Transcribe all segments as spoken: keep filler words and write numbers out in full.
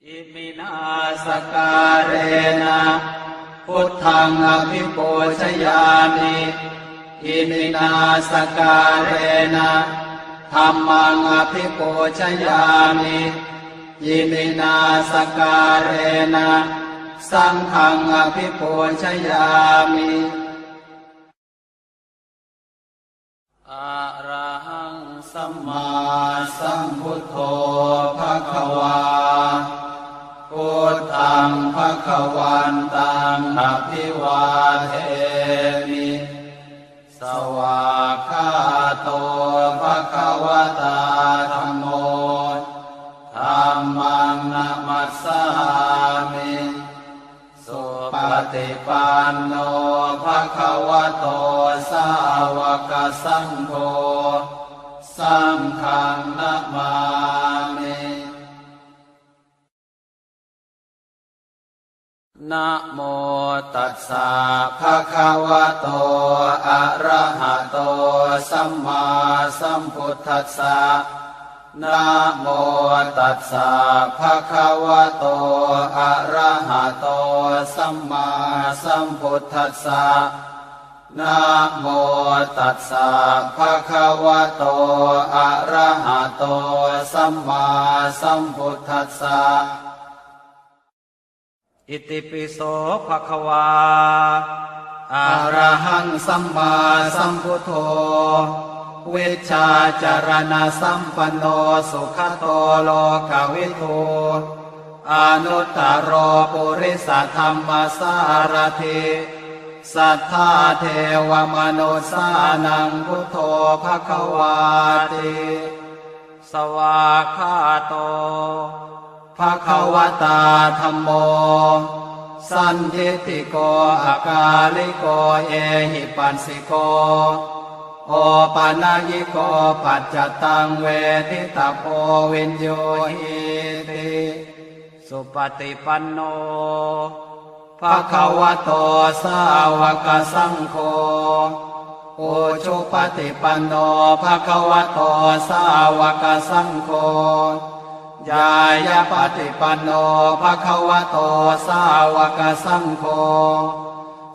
Iminā sakkārena buddhaṃ abhipūjayāmi. Iminā sakkārena dhammaṃ abhipūjayāmi. Iminā sakkārena saṅghaṃ abhipūjayāmi. Arahaṃ sammāsambuddho bhagavā. Buddhaṃ bhagavantaṃ abhivādemi. Svākkhāto bhagavatā dhammo. Dhammaṃ namassāmi. Supaṭipanno bhagavato sāvakasaṅgho. Saṅghaṃ namāmi. Namo tassa bhagavato arahato sammāsambuddhassa. Namo tassa bhagavato arahato sammāsambuddhassa. Namo tassa bhagavato arahato sammāsambuddhassa. Itipi so bhagavā arahaṃ sammāsambuddho vijjācaraṇasampanno sugato lokavidū anuttaro purisadammasārathi satthā devamanussānaṃ buddho bhagavāti. Svākkhāto bhagavatā dhammo sandiṭṭhiko akāliko ehipassiko opanayiko paccattaṃ veditabbo viññūhīti. Supaṭipanno bhagavato sāvakasaṅgho ujupaṭipanno bhagavato sāvakasaṅgho ñāyapaṭipanno bhagavato sāvakasaṅgho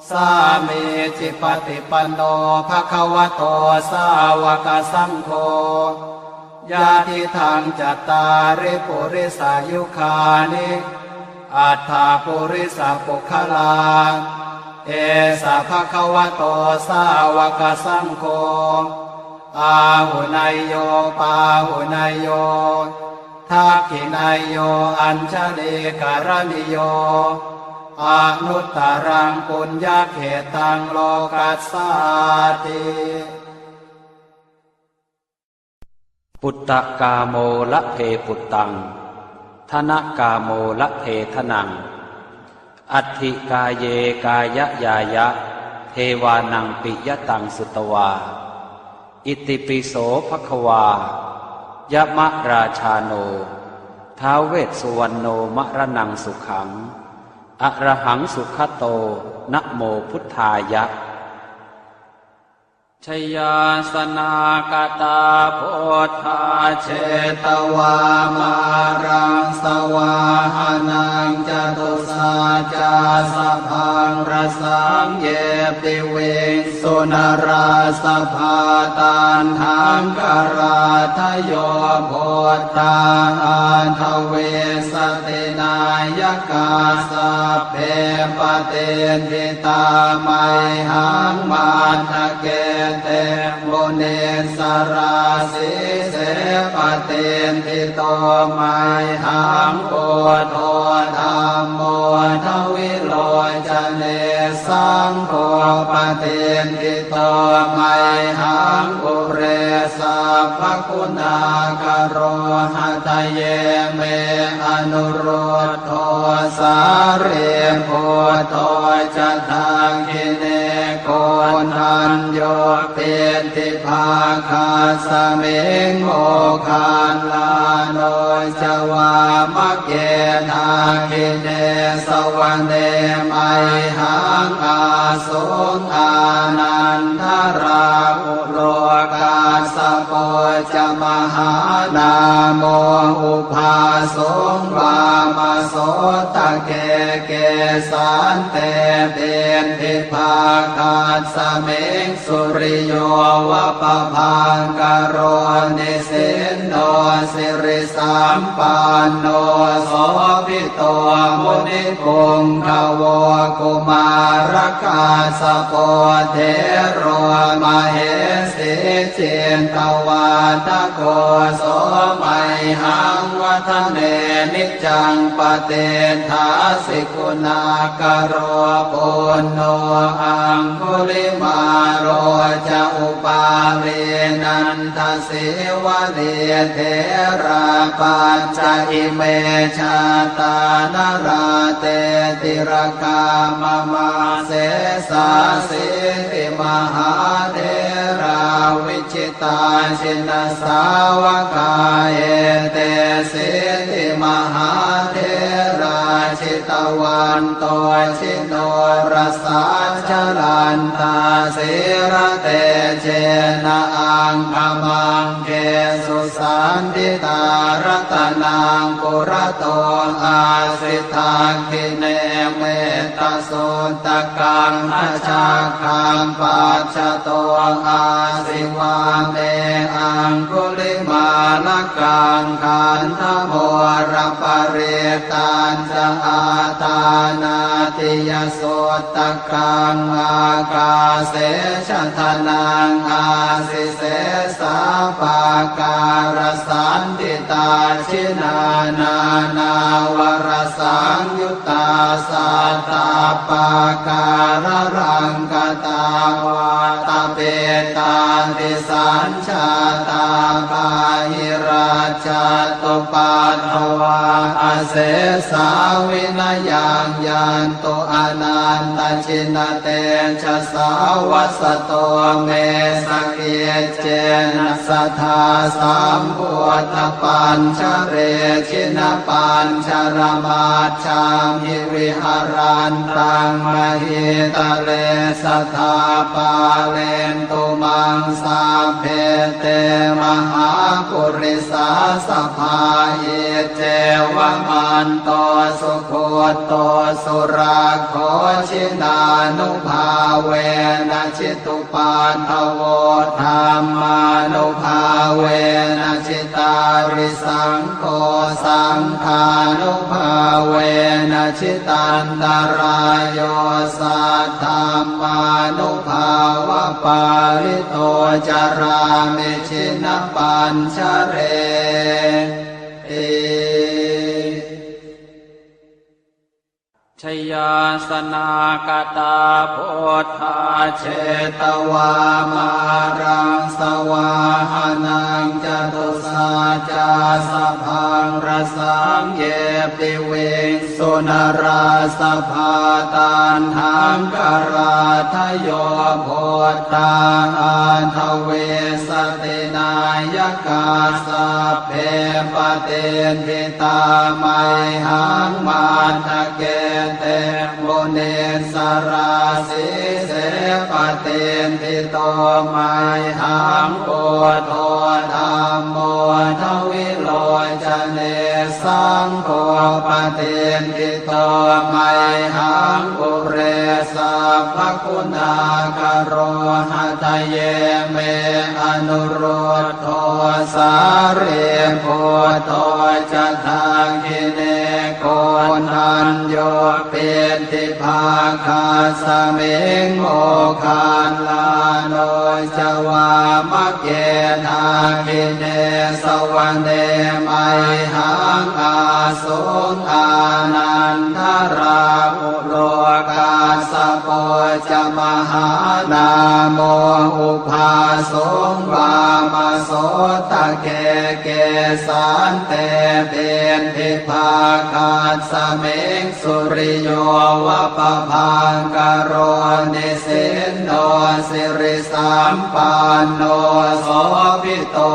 sāmīcipaṭipanno bhagavato sāvakasaṅgho yadidaṃ cattāri purisayugāni aṭṭha purisapuggalā esa bhagavato sāvakasaṅgho āhuneyyo pāhuneyyo dakkhiṇeyyo añjalikaraṇīyo anuttaraṃ puññakkhettaṃ lokassāti. Puttakāmo labhe puttaṃ, dhanakāmo labhe dhanaṃ, atthi kāye kāyañāya, devānaṃ piyataṃ sutvā. Itipi so bhagavā, yamarājāno, ท้าว vessuvaṇṇo, maraṇaṃ sukhaṃ, arahaṃ sugato, namo buddhāya. Jayāsanāgatā buddhā, jetvā māraṃ savāhanaṃ, catusaccāsabhaṃ rasaṃ, ye piviṃsu narāsabhā. Taṇhaṅkarādayo buddhā, aṭṭhavīsati nāyakā, sabbe patiṭṭhi tā mayhaṃ, matthake te munissarā. Sīse patiṭṭhito mayhaṃ, buddho dhammo dvilocane, saṅgho patiṭṭhito mayhaṃ, ure sabbaguṇākaro. Hadaye me anurud dho, sārīputto ca dakkhiṇe, koṇḍañño piṭṭhibhāgasmiṃ, moggallāno ca vāmake. Dakkhiṇe savane mayhaṃ, āsuṃ ānandarāhulo, kassapo ca mahānāmo ubhāsuṃ vāmasotake. Kesante piṭṭhibhāgasmiṃ suriyo va pabhaṅkaro, nisinno sirisampanno sobhi to munipuṅgavo. Kumārakassapo thero mahesī cittavādako, so mayhaṃ vadane niccaṃ patiṭṭhāsi guṇākaro. Puṇṇo aṅgulimālo ca upālī nanda sīvalī, therā pañca ime jātā nalāṭe tilakā mama. Sesāsīti mahātherā vijitā jinasāvakā, etesīti mahātherā jitavanto ji norasā, jalantā sīlatejena aṅgamaṅgesu saṇṭhitā. Ratanaṃ purato āsi dakkhiṇe mettasuttakaṃ, dhajaggaṃ pacchato āsi vāme aṅgulimālakaṃ. Khandhamoraparittañ ca āṭānāṭiyasuttakaṃ, ākāse chadanaṃ āsi sesā pākārasaṇṭhitā. Jinā nānāvarasaṃyuttā sattappākāralaṅkatā, vātapittādisañ jātā bāhirajjhattupaddavā, asesā vinayaṃ yantu anantajinatejasā. Vasato me sakiccena sadā sambuddhapañjare, jinapañjaramaj jhamhi viharantaṃ mahītale, sadā pālentu maṃ sabbe te mahāpurisāsabhā. Iccevamanto sugutto surakkho, jinānubhāvena jitu paddavo, dhammānubhāvena jitārisaṅgho, saṅghānubhāvena jitantarāyo, saddhammānubhāvapālito carāmi jinapañjareti. Jayāsanākatā buddhā jetvā māraṃ savāhanaṃ, catusaccāsabhaṃ rasaṃ ye piviṃsu narāsabhā. Taṇhaṅkarādayo buddhā aṭṭhavīsati nāyakā, sabbe patiṭṭhi tā mayhaṃ matthake te munissarā. Sīse patiṭṭhito mayhaṃ buddho dhammo dvilocane, saṅgho patiṭṭhito mayhaṃ ure sabbaguṇākaro. Hadaye me anurud dho sārīputto ca dakkhiṇe, koṇḍañño piṭṭhibhāgasmiṃ moggallāno ca vāmake. Dakkhiṇe savane mayhaṃ āsuṃ ānandarāhu lo, kassapo ca mahānāmo ubhāsuṃ vāmasotake. Kesante piṭṭhibhāgasmiṃ suriyo va pabhaṅkaro, nisinno sirisampanno sobhi to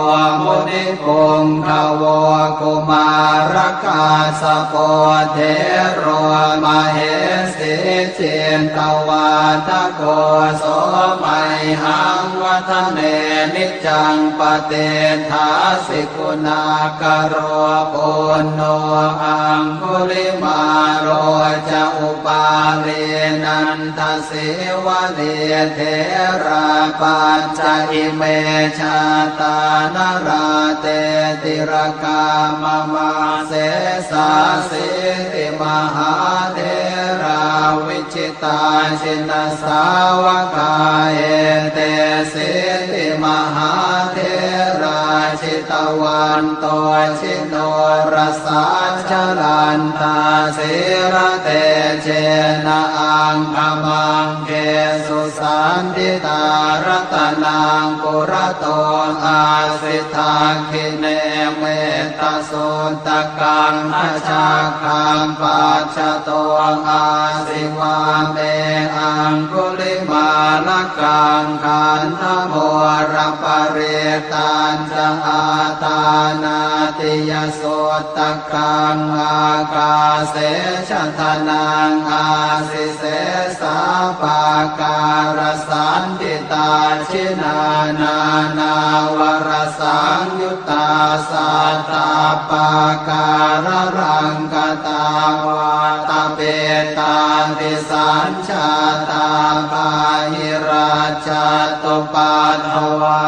munipuṅgavo. Kumārakassapo thero mahesī cittavādako, so mayhaṃ Vadane niccaṃ patiṭṭhāsi guṇākaro. Puṇṇo aṅgulimālo ca upālī nandasīvalī, therā pañca ime jātā nalāṭe tilakā mama. Sesāsīti mahātherā viji tā jinasāvakā, etesīti mahātherā jitavanto jinorasā, jalantā sīlatejena aṅgamaṅgesu saṇṭhitā. Ratanaṃ purato āsi dakkhiṇe metta suttakaṃ, dhajaggaṃ pacchato āsi vāme aṅgulimālakaṃ. Khandhamoraparittañca āṭānāṭiyasuttakaṃ, ākāse chadanaṃ āsi sesā pākārasaṇṭhitā. Jinā nānāvarasaṃyu ttā sattappākāralaṅkatā, vātapittādisañjātā bāhirajjhattupaddavā,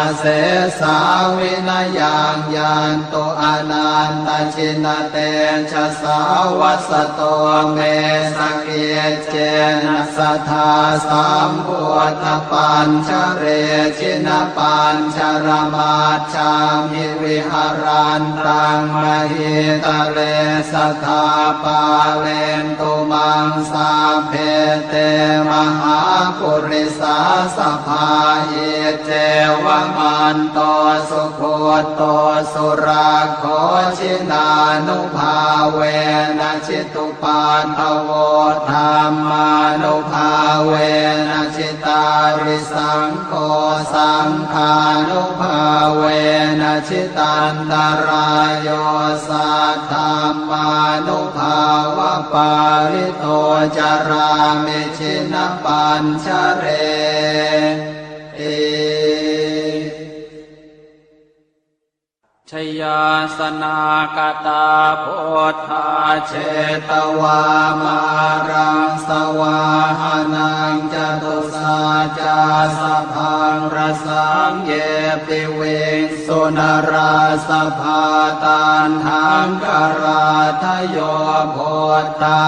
asesā vinayaṃ yantu anantajinatejasā. Vasato me sakic cena sadā sambuddhapañjare, jinapañjaramajjhamhi viharantaṃ mahītale, sadā pālentu maṃ sabbe te mahāpurisāsabhā. Iccevamanto sugutto surakkho, jinānubhāvena jitu paddavo, dhammānubhāvena jitārisaṅgho, saṅghānubhāvena jitantarāyo, saddhammānubhāvapālito carāmi jinapañjareti. Jayāsanākatā buddhā jetvā māraṃ savāhanaṃ, catusaccāsabhaṃ rasaṃ ye piviṃsu narāsabhā. Taṇhaṅkarādayo buddhā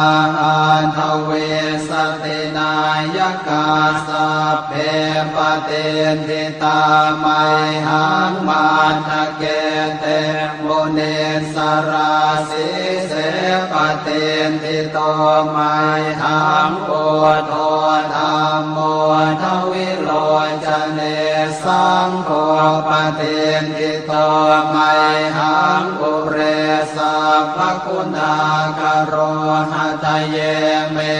aṭṭhavīsati nāyakā, sabbe patiṭṭhi tā mayhaṃ matthake te munissarā. Sīse patiṭṭhito mayhaṃ buddho dhammo dvilocane, saṅgho patiṭṭhito mayhaṃ ure sabbaguṇākaro. Hadaye me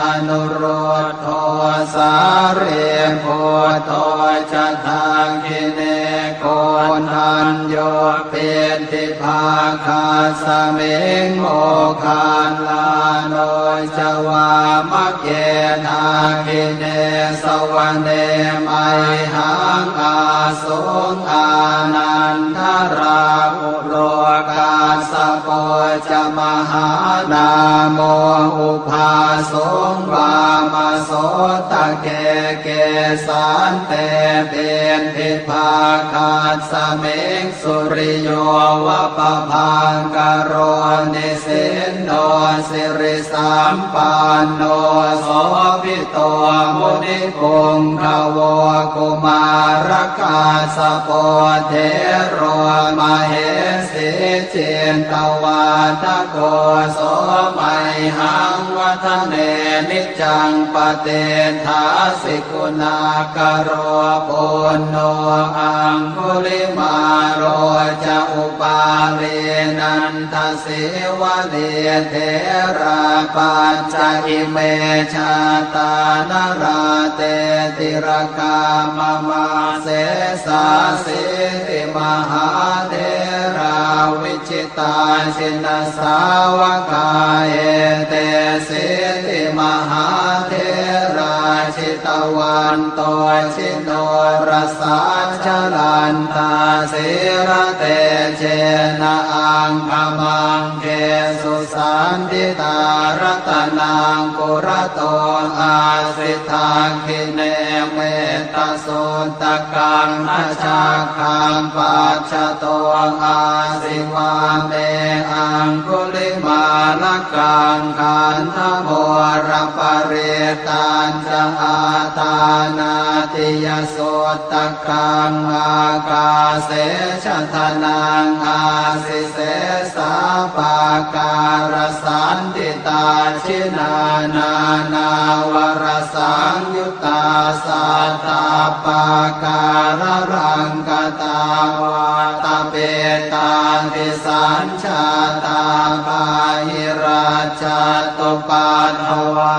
anurud dho sārīputto ca dakkhiṇe, koṇḍañño piṭṭhibhāgasmiṃ moggallāno ca vāmake. Dakkhiṇe savane mayhaṃ āsuṃ ānandarāhu lo, kassapo ca mahānāmo ubhāsuṃ vāmasotake. Kesante piṭṭhibhāgasmiṃ suriyo va pabhaṅkaro, nisinno sirisampanno sobhi to munipuṅgavo. Kumārakassapo thero mahesī cittavādako, so mayhaṃ vadane niccaṃ patiṭṭhāsi guṇākaro. Puṇṇo aṅgulimālo ca upālī nanda sīvalī, therā pañca ime jātā nalāṭe tilakā mama. Sesāsīti mahātherā vijitā jinasāvakā, etesīti mahātherā jita vanto jinorasā, jalantā sīlatejena aṅgamaṅgesu saṇṭhitā. Ratanaṃ purato āsi, dakkhiṇe mettasuttakaṃ, dhajaggaṃ pacchato āsi, vāme aṅgulimālakaṃ. Khandhamoraparittañ ca āṭānāṭiyasuttakaṃ, ākāse chadanaṃ āsi, sesā pākārasaṇṭhitā. Jinā nānāvarasaṃyuttā sattappākāralaṅkatā, vātapittādisañ jātā bāhirajjhattupaddavā,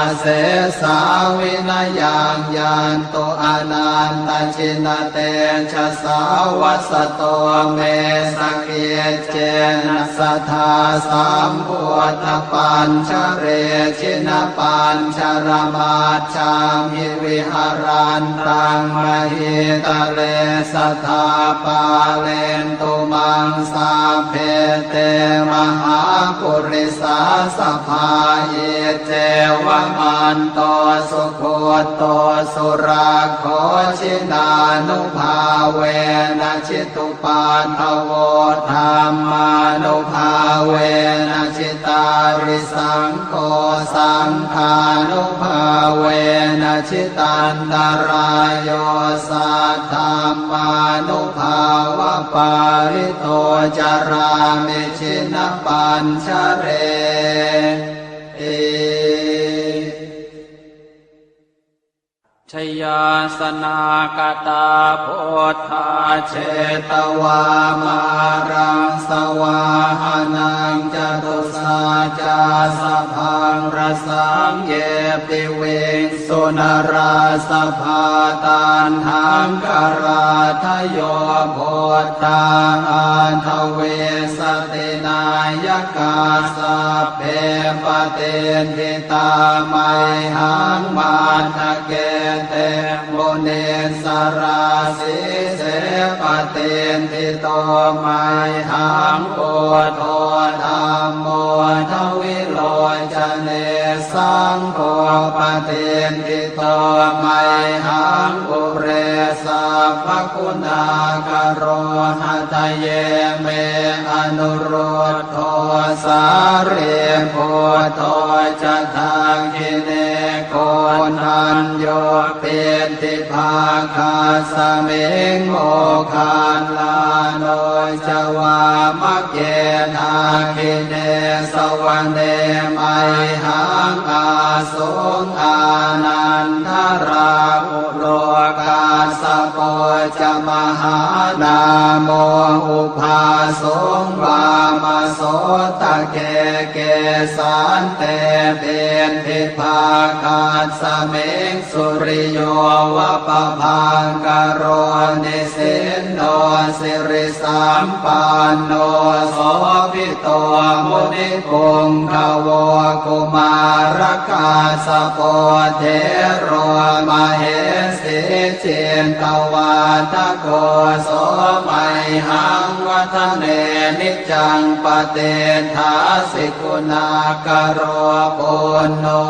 asesā vinayaṃ yantu anantajinatejasā. Vasato me sakiccena sadā sambuddhapañjare, jinapañjaramaj jhamhi viharantaṃ mahītale, sadā pālentu maṃ sabbe te mahāpurisāsabhā. Iccevamanto sugutto surakkho, jinānubhāvena jitu paddavo, dhammānubhāvena jitārisaṅgho, saṅghānubhāvena jitantarāyo, saddhammānubhāvapālito carāmi jinapañjareti. Jayāsanākatā buddhā jetvā māraṃ savāhanaṃ, catusaccāsabhaṃ rasaṃ ye piviṃsu narāsabhā. Taṇhaṅkarādayo buddhā aṭṭhavīsati nāyakā, sabbe patiṭṭhi tā mayhaṃ matthake te munissarā. Sīse patiṭṭhito mayhaṃ buddho dhammo dvilocane, saṅgho patiṭṭhito mayhaṃ ure sabbaguṇākaro. Hadaye me anurud dho sārīputto ca dakkhiṇe, koṇḍañño piṭṭhibhāgasmiṃ moggallāno ca vāmake. Dakkhiṇe savane mayhaṃ āsuṃ ānandarāhu lo, kassapo ca mahānāmo ubhāsuṃ vāmasotake. Kesante piṭṭhibhāgasmiṃ suriyo va pabhaṅkaro, nisinno siri sampanno sobhito munipuṅgavo. Kumārakassapo thero mahesī cittavādako, so mayhaṃ vadane niccaṃ patiṭṭhāsi guṇākaro. Puṇṇo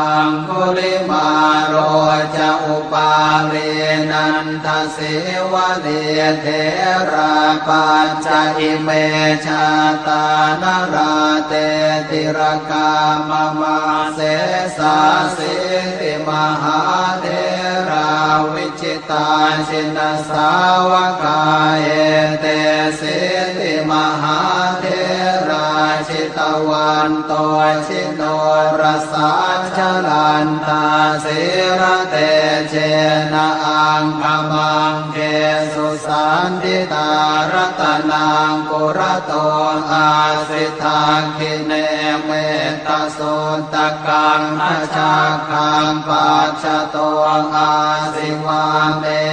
aṅgulimālo ca upālī nanda sīvalī, therā pañca ime jātā nalāṭe tilakā mama. Sesāsīti mahātherā vijitā jinasāvakā, etesīti mahātherā jitavanto ji norasā, jalantā sīlatejena aṅgamaṅgesu saṇṭhitā. Ratanaṃ purato āsi, dakkhiṇe mettasuttakaṃ, dhajaggaṃ pacchato āsi, vāme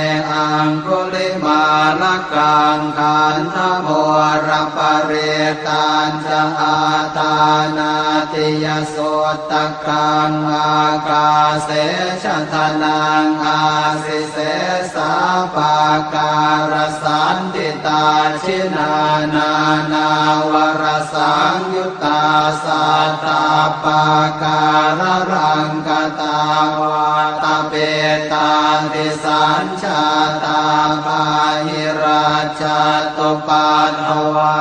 aṅgulimālakaṃ. Khandhamoraparittañ ca Āṭānāṭiyasuttakaṃ ākāse chadanaṃ āsi, sesā pākārasaṇṭhitā. Jinā nānāvarasaṃyuttā sattappākāralaṅkatā, vātapittādisañ jātā bāhirajjhattupaddavā,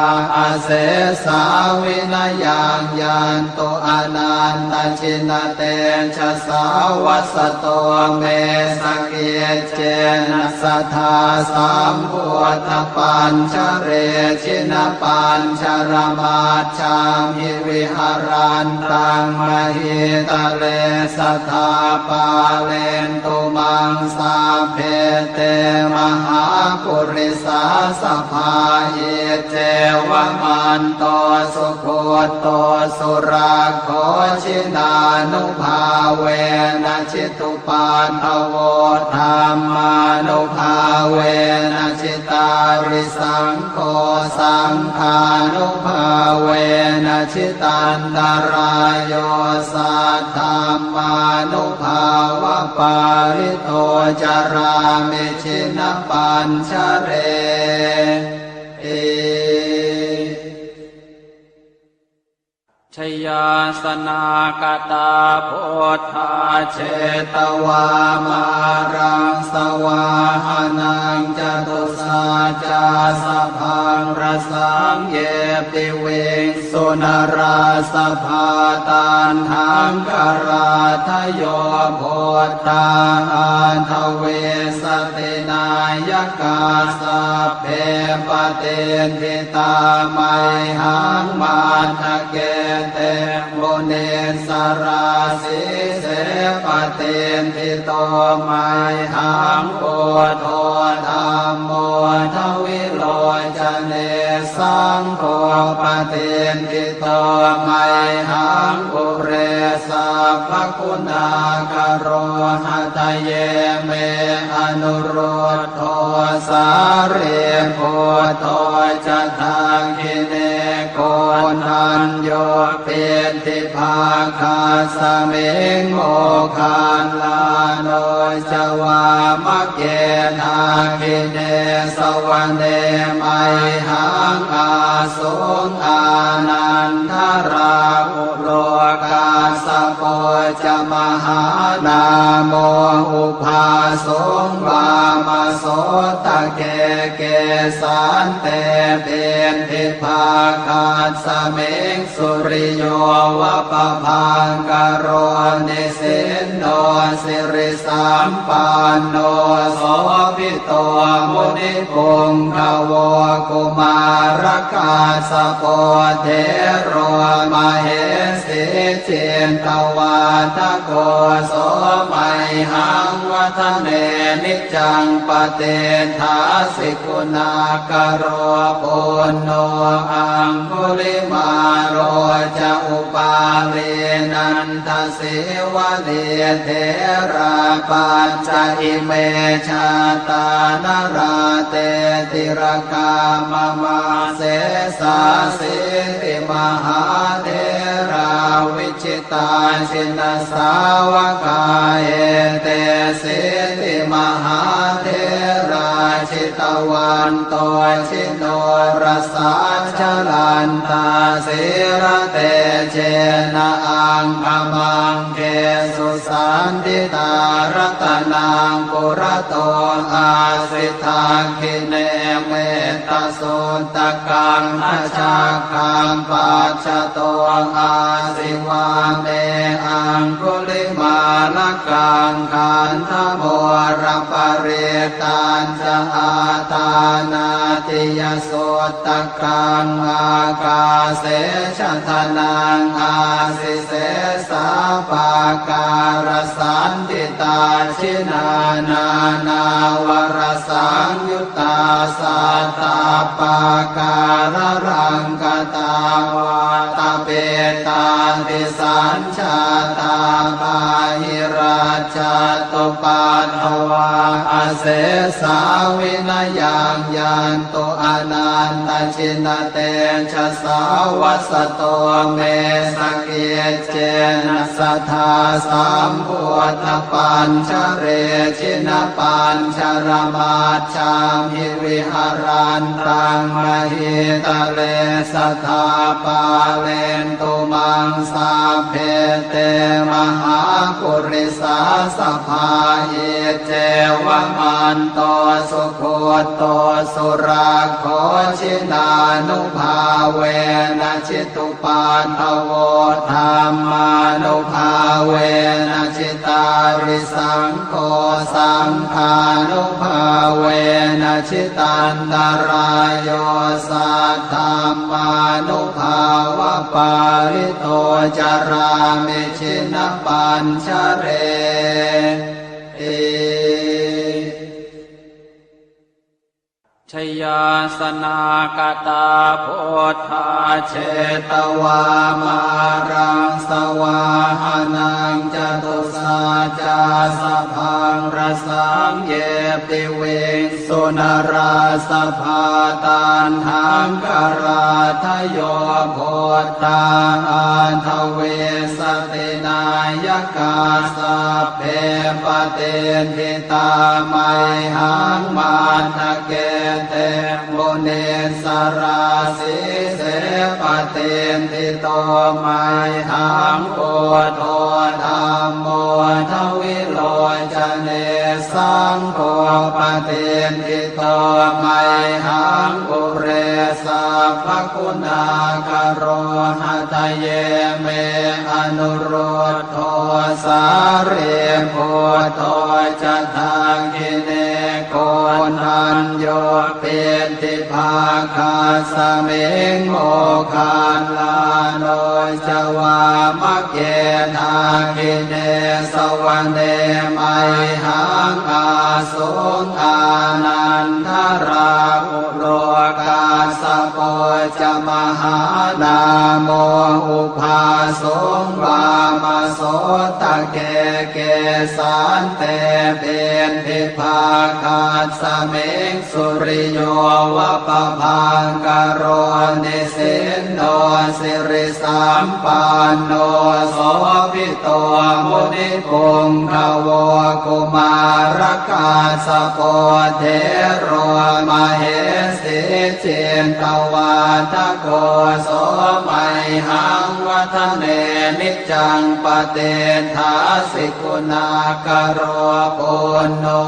asesā vinayaṃ yantu anantajinatejasā. Vasato me sakiccena sadā sambuddhapañjare, jinapañjaramaj jhamhi viharantaṃ mahītale, sadā pālentu maṃ sabbe te mahāpurisāsabhā. Iccevamanto sugutto surakkho, jinānubhāvena jitu paddavo, dhammānubhāvena jitārisaṅgho, saṅghānubhāvena jitantarāyo, saddhammānubhāvapālito carāmi jinapañjareti. Jayāsanākatā buddhā jetvā māraṃ savāhanaṃ, catusaccāsabhaṃ rasaṃ ye piviṃsu narāsabhā. Taṇhaṅkarādayo buddhā aṭṭhavīsati nāyakā, sabbe patiṭṭhi tā mayhaṃ matthake te munissarā. Sīse patiṭṭhito mayhaṃ buddho dhammo dvilocane, saṅgho patiṭṭhito mayhaṃ ure sabbaguṇākaro. Hadaye me anurud dho sārīputto ca dakkhiṇe, koṇḍañño piṭṭhibhāgasmiṃ moggallāno ca vāmake. Dakkhiṇe savane mayhaṃ āsuṃ ānandarāhu lo, kassapo ca mahānāmo ubhāsuṃ vāmasotake. Kesante piṭṭhibhāgasmiṃ suriyo va pabhaṅkaro, nisinno siri sampanno sobhito munipuṅgavo. Kumārakassapo thero mahesī cittavādako, so mayhaṃ vadane niccaṃ patiṭṭhāsi guṇākaro. Puṇṇo aṅgulimālo ca upālī nanda sīvalī, therā pañca ime jātā nalāṭe tilakā mama. Sesāsīti mahātherā vijitā jinasāvakā, etesīti mahātherā jitavanto ji norasā, jalantā sīlatejena aṅgamaṅgesu saṇṭhitā. Ratanaṃ purato āsi dakkhiṇe mettasuttakaṃ, dhajaggaṃ pacchato āsi vāme aṅgulimālakaṃ. Khandhamoraparittañ ca āṭānāṭiyasuttakaṃ, ākāse chadanaṃ āsi sesā pākārasaṇṭhitā. Jinā nānāvarasaṃyuttā sattappākāralaṅkatā, vātapittādisañ jātā bāhirā Jattupaddavā asesā vinayaṃ yantu anantajinatejasā vasato me sakiccena sadā sambuddhapañjare jinapañjaramajjhamhi viharantaṃ mahītale sadā pālentu maṃ sabbe te mahāpurisāsabhā. Iccevamanto sugutto surakkho jinānubhāvena jitu paddavo dhammānubhāvena jitārisaṅgho saṅghānubhāvena jitantarāyo saddhammānubhāvapālito carāmi jinapañjareti. Jayāsanākatā buddhā jetvā māraṃ savāhanaṃ catusaccāsabhaṃ rasaṃ ye piviṃsu narāsabhā. Taṇhaṅkarādayo buddhā aṭṭhavīsati nāyakā sabbe patiṭṭhi tā mayhaṃ matthake te munissarā. Sīse patiṭṭhito mayhaṃ buddho dhammo dvilocane saṅgho patiṭṭhito mayhaṃ ure sabbaguṇākaro. Hadaye me anurud dho sārīputto ca dakkhiṇe koṇḍañño piṭṭhibhāgasmiṃ moggallāno ca vāmake. Dakkhiṇe savane mayhaṃ āsuṃ ānandarāhu lo kassapo ca mahānāmo ubhāsuṃ vāmasotake. Kesante piṭṭhibhāgasmiṃ suriyo va pabhaṅkaro nisinno siri sampanno sobhito munipuṅgavo. Kumārakassapo thero mahesī cittavādako so mayhaṃ vadane niccaṃ patiṭṭhāsi guṇākaro. Puṇṇo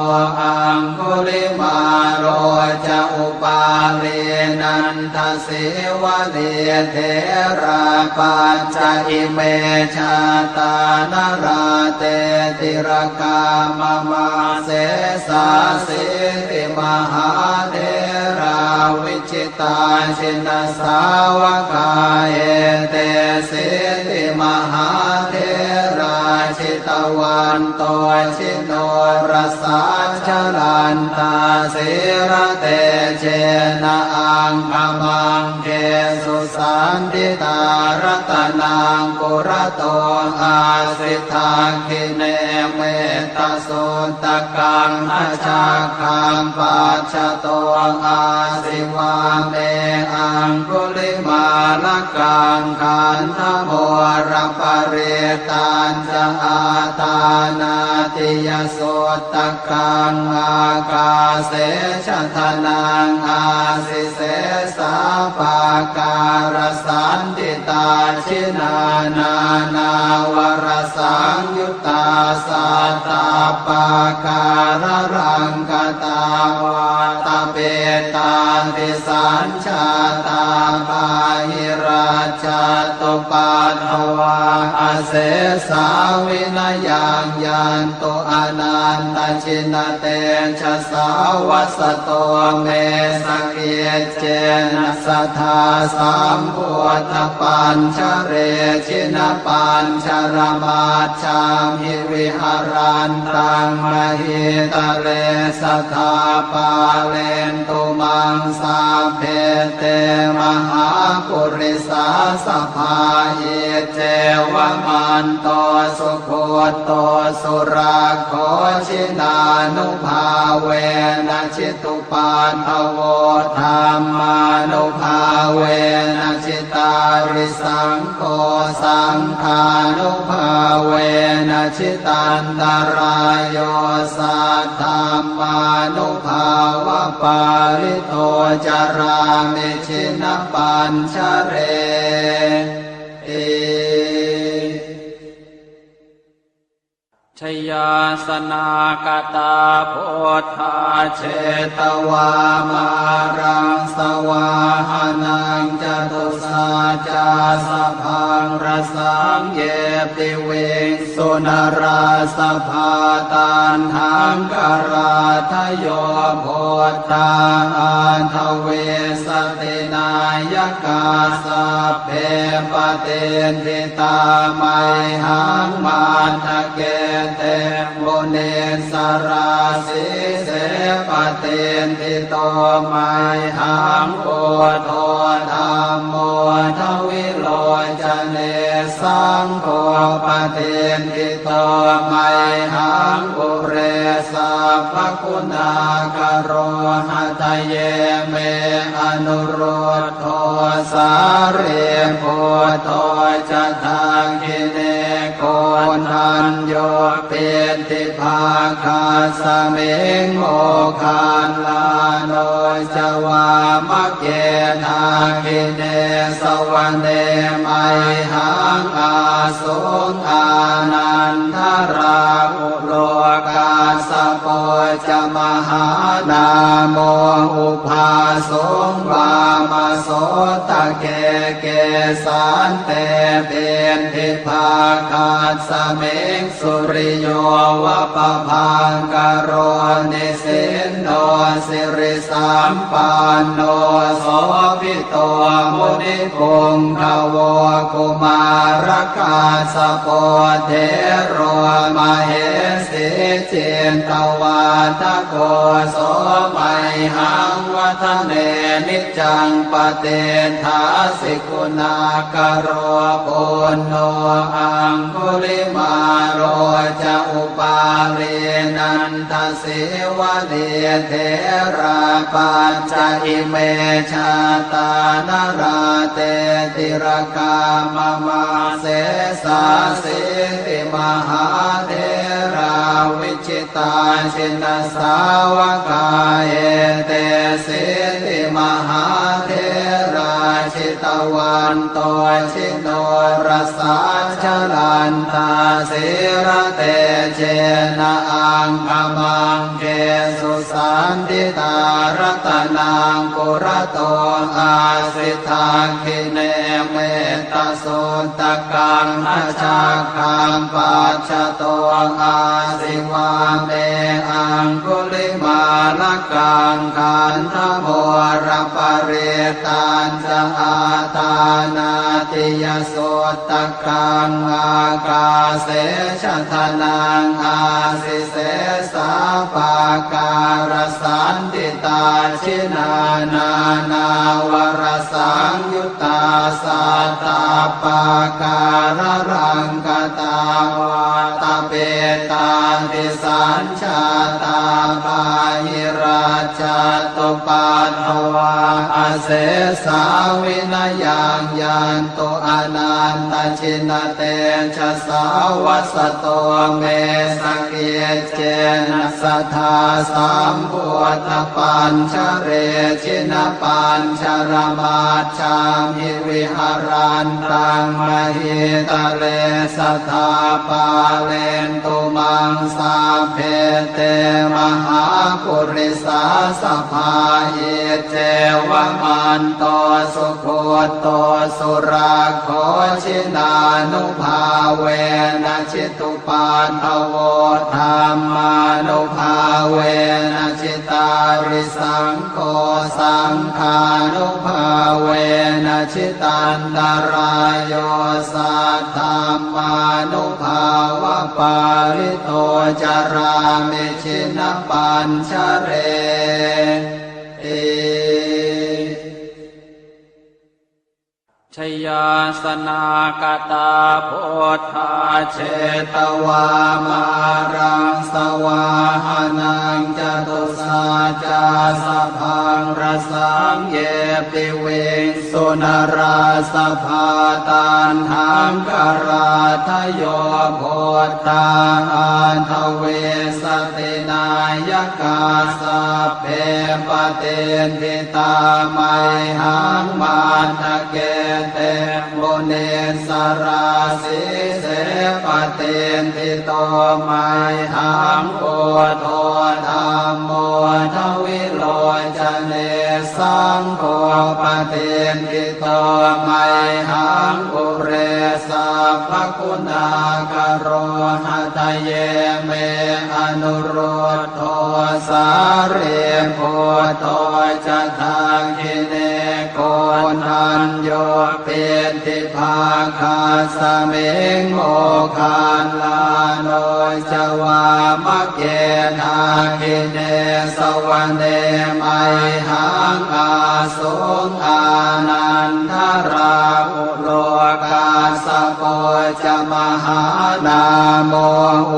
aṅgulimālo ca upālī nanda sīvalī therā pañca ime jātā nalāṭe tilakā mama. Sesāsīti mahātherā vijitā jinasāvakā etesīti mahātherā jitavanto jinorasā jalantā sīlatejena aṅgamaṅ gesu saṇṭhitā. Ratanaṃ purato āsi dakkhiṇe mettasuttakaṃ dhajaggaṃ pacchato āsi vāme aṅgulimālakaṃ. Khandhamoraparittañ ca āṭānāṭiyasuttakaṃ ākāse chadanaṃ āsi sesā pākārasaṇṭhitā. Jinā nānāvarasaṃyuttā sattappākāralaṅkatā vātapittādisañ jātā bāhirajjhattupaddavā asesā vinayaṃ yantu anantajinatejasā. Vasato me sakiccena sadā sambuddhapañjare jinapañjaramaj jhamhi viharantaṃ mahītale sadā pālentu maṃ sabbe te mahāpurisāsabhā. Iccevamanto sugutto surakkho, jinānubhāvena jitupaddavo, dhammānubhāvena jitārisaṅgho, saṅghānubhāvena jitantarāyo, saddhammānubhāvapālito carāmi jinapañjareti. Jayāsanākatā buddhā jetvā māraṃ savāhanaṃ, catusaccāsabhaṃ rasaṃ ye piviṃsu narāsabhā. Taṇhaṅkarādayo buddhā aṭṭhavīsati nāyakā, sabbe patiṭṭhi tā mayhaṃ matthake te munissarā. Sīse patiṭṭhito mayhaṃ buddho dhammo dvilocane, saṅgho patiṭṭhito mayhaṃ ure sabbaguṇākaro. Hadaye me anurud dho sārīputto ca dakkhiṇe, koṇḍañño piṭṭhibhāgasmiṃ moggallāno ca vāmake. Dakkhiṇe savane mayhaṃ ā suṃ ānandarāhulo, kassapo ca mahānāmo ubhāsuṃ vāmasotake. Kesante piṭṭhibhāgasmiṃ suriyo va pabhaṅkaro, nisinno sirisampanno sobhi to munipuṅgavo. Kumārakassapo thero mahesī cittavādako, so mayhaṃ vadane niccaṃ patiṭṭhāsi guṇākaro. Puṇṇo aṅgulimālo ca upālī nanda sīvalī, therā pañca ime jātā nalāṭe tilakā mama. Sesāsīti mahātherā vijitā jinasāvakā, etesīti mahātherā jitavanto jinorasā, jalantā sīlatejena aṅgamaṅ gesu saṇṭhitā. Ratanaṃ purato āsi dakkhiṇe mettasuttakaṃ, dhajaggaṃ pacchato āsi vāme aṅgulimālakaṃ. Khandhamoraparittañca āṭānāṭiyasutta kaṃ, ākāse chadanaṃ āsi sesā pākārasaṇṭhitā. Jinā nānāvarasaṃyuttā sattappākāralaṅkatā, vātapittādisañ jātā bāhirajjhattupaddavā, asesā vinayaṃ yantu anantajinatejasā. Vasato me sakiccena sadā sambuddhapañjare, jinapañjaramaj jhamhi viharantaṃ mahītale, sadā pālentu maṃ sabbe te mahāpurisāsabhā. Iccevamanto sugutto surakkho, jinānubhāvena jitu paddavo, dhammānubhāvena jitārisaṅgho, saṅghānubhāvena jitantarāyo, saddhammānubhāvapālito carāmi jinapañjareti. Jayāsanāgatā buddhā jetvā māraṃ savāhanaṃ, catusaccāsabhaṃ rasaṃ ye piviṃsu narāsabhā. Taṇhaṅkarādayo buddhā aṭṭhavīsati nāyakā, sabbe patiṭṭhi tā mayhaṃ matthake te munissarā. Sīse patiṭṭhito mayhaṃ buddho dhammo dvilocane, saṅgho patiṭṭhito mayhaṃ ure sabbaguṇākaro. Hadaye me anurud dho sārīputto ca dakkhiṇe, koṇḍañño piṭṭhibhāgasmiṃ moggallāno ca vāmake. Dakkhiṇe savane mayhaṃ ā suṃ ānandarāhulo, kassapo ca mahānāmo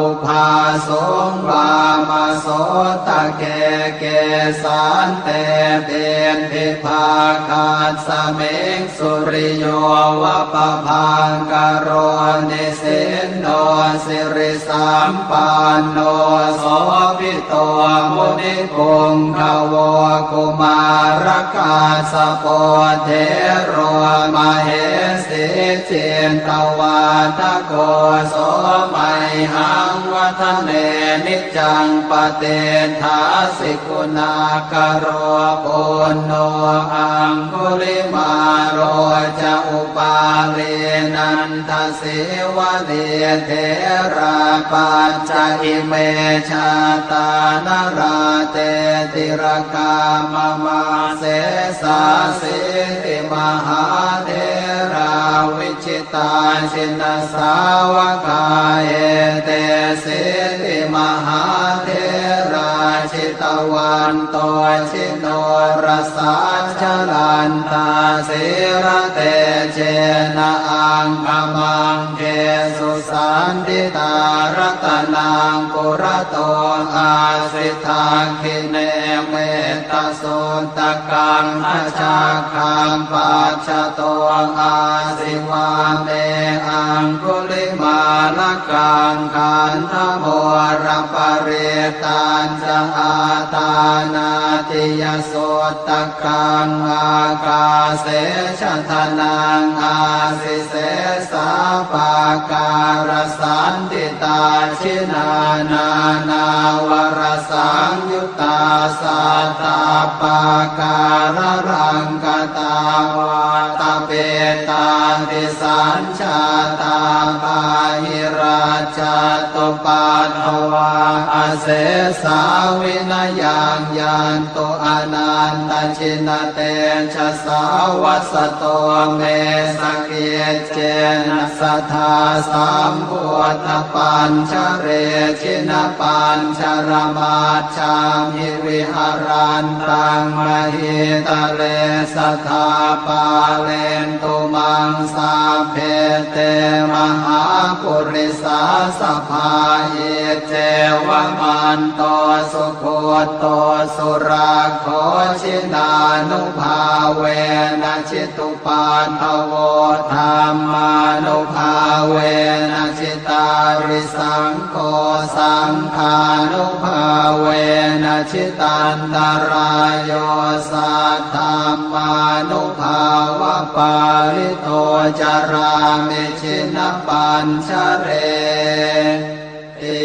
ubhāsuṃ vāmasotake. Kesante piṭṭhibhāgasmiṃ suriyo va pabhaṅkaro, nisinno siri sampanno sobhito munipuṅgavo. Kumārakassapo thero mahesī cittavādako, so mayhaṃ vadane niccaṃ patiṭṭhāsi guṇākaro. Puṇṇo aṅgulimālo ca upālī nanda sīvalī, therā pañca ime jātā nalāṭe tilakā mama. Sesāsīti mahātherā vijitā jinasāvakā, etesīti mahātherā jitavanto ji norasā, jalantā sīlatejena aṅgamaṅgesu saṇṭhitā. Ratanaṃ purato āsi dakkhiṇe mettasuttakaṃ, dhajaggaṃ pacchato āsi vāme aṅgulimālakaṃ. Khandhamoraparittañ ca āṭānāṭiyasuttakaṃ, ākāse chadanaṃ āsi sesā pākārasaṇṭhitā. Jinā nānāvarasaṃyuttā sattappākāralaṅkatā, vātapittādisañ jātā bāhirajjhattupaddavā, asesā vinayaṃ yantu anantajinatejasā. Vasato me sakiccena sadā sambuddhapañjare, jinapañjaramaj jhamhi viharantaṃ mahītale, sadā pālentu maṃ sabbe te mahāpurisāsabhā. Iccevamanto sugutto surakkho, jinānubhāvena jitu paddavo, dhammānubhāvena jitārisaṅgho, saṅghānubhāvena jitantarāyo, saddhammānubhāvapālito carāmi jinapañjareti.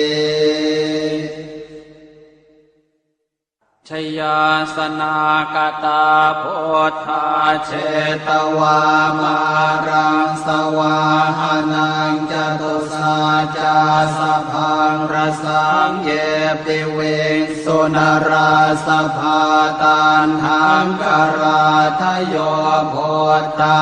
Jayāsanāgatā buddhā jetvā māraṃ savāhanaṃ, catusaccāsabhaṃ rasaṃ ye piviṃsu narāsabhā. Taṇhaṅkarādayo buddhā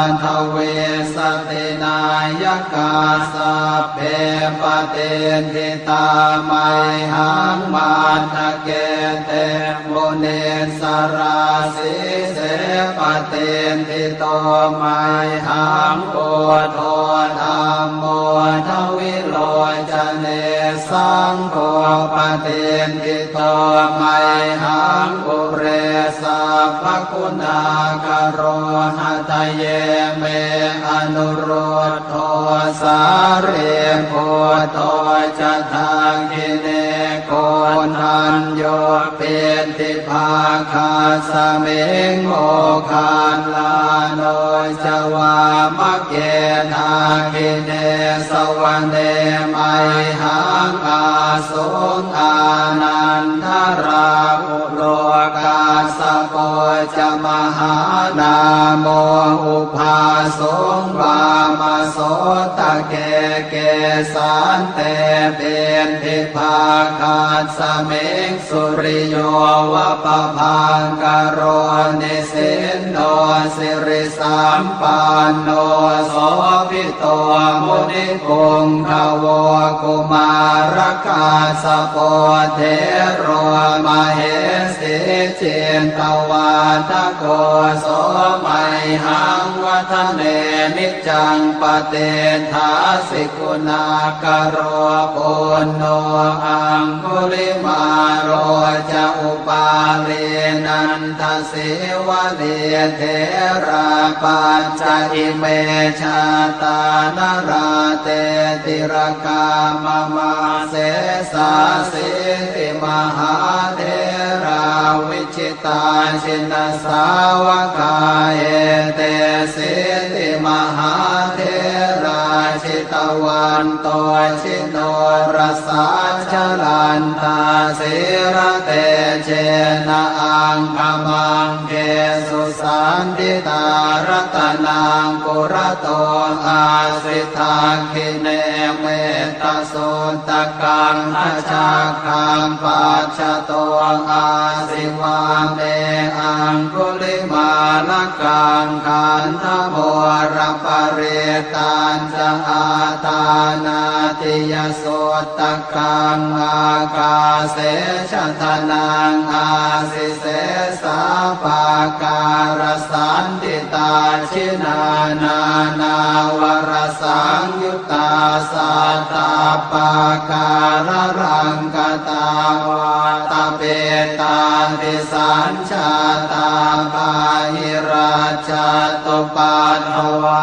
aṭṭhavīsati nāyakā, sab Sabbe patiṭṭhitā mayhaṃ matthake te munissarā. Sīse patiṭṭhito mayhaṃ buddho dhammo dvilocane, saṅgho patiṭṭhito mayhaṃ ure sabbaguṇākaro. Hadaye me anurud dho sārīputto ca dakkhiṇe, koṇḍañño piṭṭhibhāgasmiṃ moggallāno ca vāmake. Dakkhiṇe savane mayhaṃ ā suṃ ānandarāhulo, kassapo ca mahānāmo ubhāsuṃ vāmasotake. Kesante piṭṭhibhāgasmiṃ suriyo va pabhaṅkaro, nisinno siri sampanno sobhito munipuṅgavo. Kumārakassapo thero mahesī cittavādako, so mayhaṃ vadane niccaṃ patiṭṭhāsi guṇākaro. Puṇṇo aṅgulimālo ca upālī nanda sīvalī, therā pañca ime jātā nalāṭe tilakā mama. Sesāsīti mahātherā vijitā jinasāvakā, etesīti mahātherā jitavanto jinorasā, jalantā sīlatejena aṅgamaṅ gesu saṇṭhitā. Ratanaṃ purato āsi dakkhiṇe mettasuttakaṃ, dhajaggaṃ pacchato āsi vāme aṅgulimālakaṃ. Khandhamoraparittañca āṭānāṭiyasutta kaṃ, ākāse chadanaṃ āsi sesā pākārasaṇṭhitā. Jinā nānāvarasaṃyuttā sattappākāralaṅkatā, vātapittādisañ jātā bāhirajjhattupaddavā,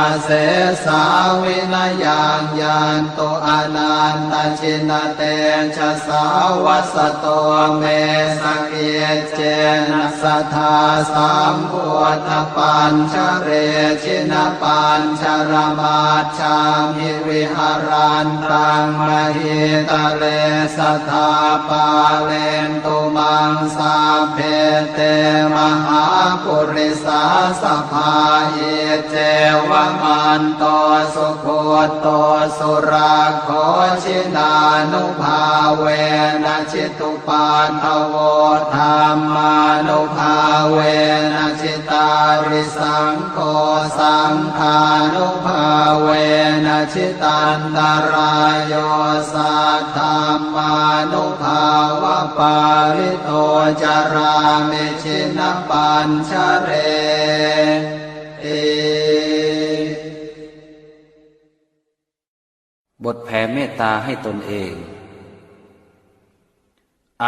asesā vinayaṃ yantu anantajinatejasā. Vasato me sakiccena sadā sambuddhapañjare, jinapañjaramaj jhamhi viharantaṃ mahītale, sadā pālentu maṃ sabbe te mahāpurisāsabhā. Iccevamanto sugutto surakkho, jinānubhāvena jitu paddavo, dhammānubhāvena jitārisaṅgho, saṅghānubhāvena jitantarāyo, saddhammānubhāvapālito carāmi jinapañjareti. บทแผ่เมตตาให้ตนเอง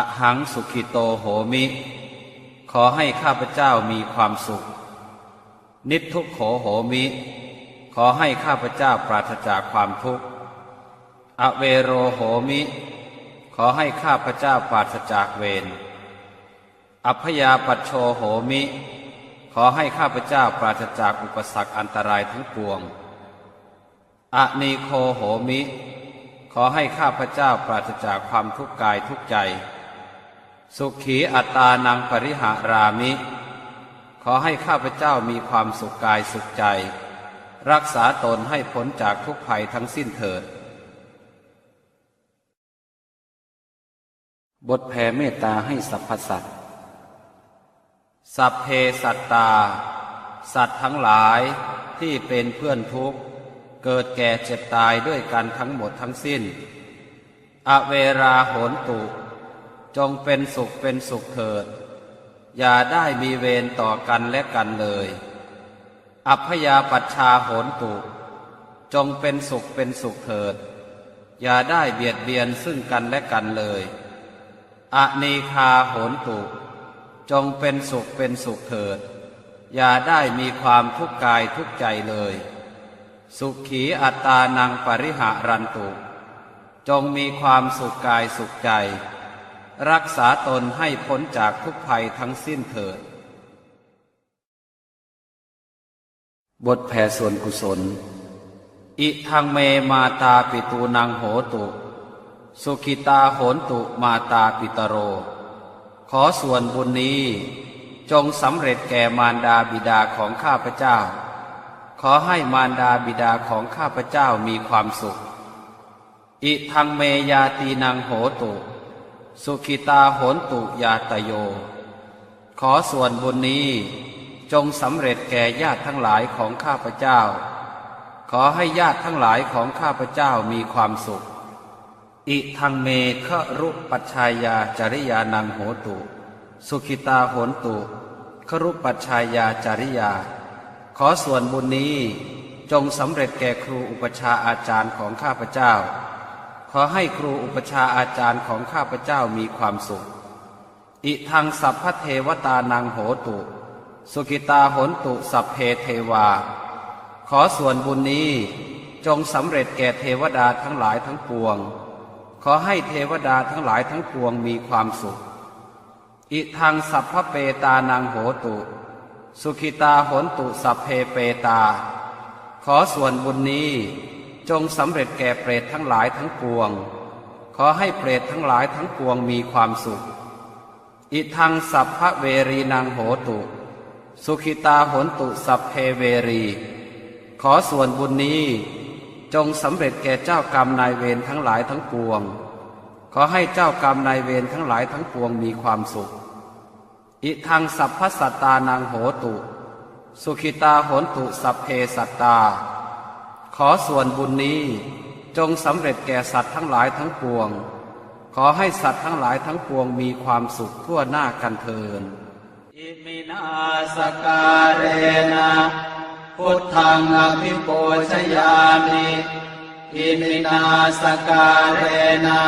Ahaṃ sukhito homi ขอให้ข้าพเจ้ามีความสุข Niddukkho homi ขอให้ข้าพเจ้าปราศจากความทุกข์ Avero homi ขอให้ข้าพเจ้าปราศจากเวร Abyāpajjho homi ขอให้ข้าพเจ้าปราศจากอุปสรรคอันตรายทั้งปวง Anīgho homi ขอให้ข้าพเจ้าปราศจากความทุกข์กายทุกข์ใจ Sukhī attānaṃ pariharāmi ขอให้ข้าพเจ้ามีความสุขกายสุขใจ รักษาตนให้พ้นจากทุกข์ภัยทั้งสิ้นเถิด บทแผ่เมตตาให้สรรพสัตว์ Sabbe sattā สัตว์ทั้งหลายที่เป็นเพื่อนทุกข์ เกิดแก่เจ็บตายด้วยกันทั้งหมดทั้งสิ้น Averā hontu จงเป็นสุขเป็นสุขเถิด อย่าได้มีเวรต่อกันและกันเลย Abyāpajjhā hontu จงเป็นสุขเป็นสุขเถิด อย่าได้เบียดเบียนซึ่งกันและกันเลย Anīghā hontu จงเป็นสุขเป็นสุขเถิด อย่าได้มีความทุกข์กายทุกข์ใจเลย Sukhī attānaṃ pariharantu จงมีความสุขกายสุขใจ รักษาตนให้พ้นจากทุกข์ภัยทั้งสิ้นเถิด บทแผ่ส่วนกุศล Idaṃ me mātāpitūnaṃ hotu, sukhitā hontu mātāpitaro. ขอส่วนบุญนี้จงสำเร็จแก่มารดาบิดาของข้าพเจ้า ขอให้มารดาบิดาของข้าพเจ้ามีความสุข Idaṃ me ñātīnaṃ hotu, sukhitā hontu ñātayo. ขอส่วนบุญนี้จงสำเร็จแก่ญาติทั้งหลายของข้าพเจ้า ขอให้ญาติทั้งหลายของข้าพเจ้ามีความสุข Idaṃ me garūpajjhāyācariyānaṃ hotu, sukhitā hontu garūpajjhāyācariyā. ขอส่วนบุญนี้จงสำเร็จแก่ครูอุปัชฌาย์อาจารย์ของข้าพเจ้า ขอให้ครูอุปัชฌาย์อาจารย์ของข้าพเจ้ามีความสุข Idaṃ sabbadevatānaṃ hotu, sukhitā hontu sabbe devā. ขอส่วนบุญนี้จงสำเร็จแก่เทวดาทั้งหลายทั้งปวง ขอให้เทวดาทั้งหลายทั้งปวงมีความสุข Idaṃ sabbapetānaṃ hotu, sukhitā hontu sabbe petā. ขอส่วนบุญนี้จงสำเร็จแก่เปรตทั้งหลายทั้งปวง ขอให้เปรตทั้งหลายทั้งปวงมีความสุข Idaṃ sabbaverīnaṃ hotu, sukhitā hontu sabbe verī. ขอส่วนบุญนี้จงสำเร็จแก่เจ้ากรรมนายเวรทั้งหลายทั้งปวง ขอให้เจ้ากรรมนายเวรทั้งหลายทั้งปวงมีความสุข Idaṃ sabbasattānaṃ hotu, sukhitā hontu sabbe sattā. ขอส่วนบุญนี้จงสำเร็จแก่สัตว์ทั้งหลายทั้งปวง ขอให้สัตว์ทั้งหลายทั้งปวงมีความสุขทั่วหน้ากันเทอญ Iminā sakkārena buddhaṃ abhipūjayāmi. Iminā sakkārena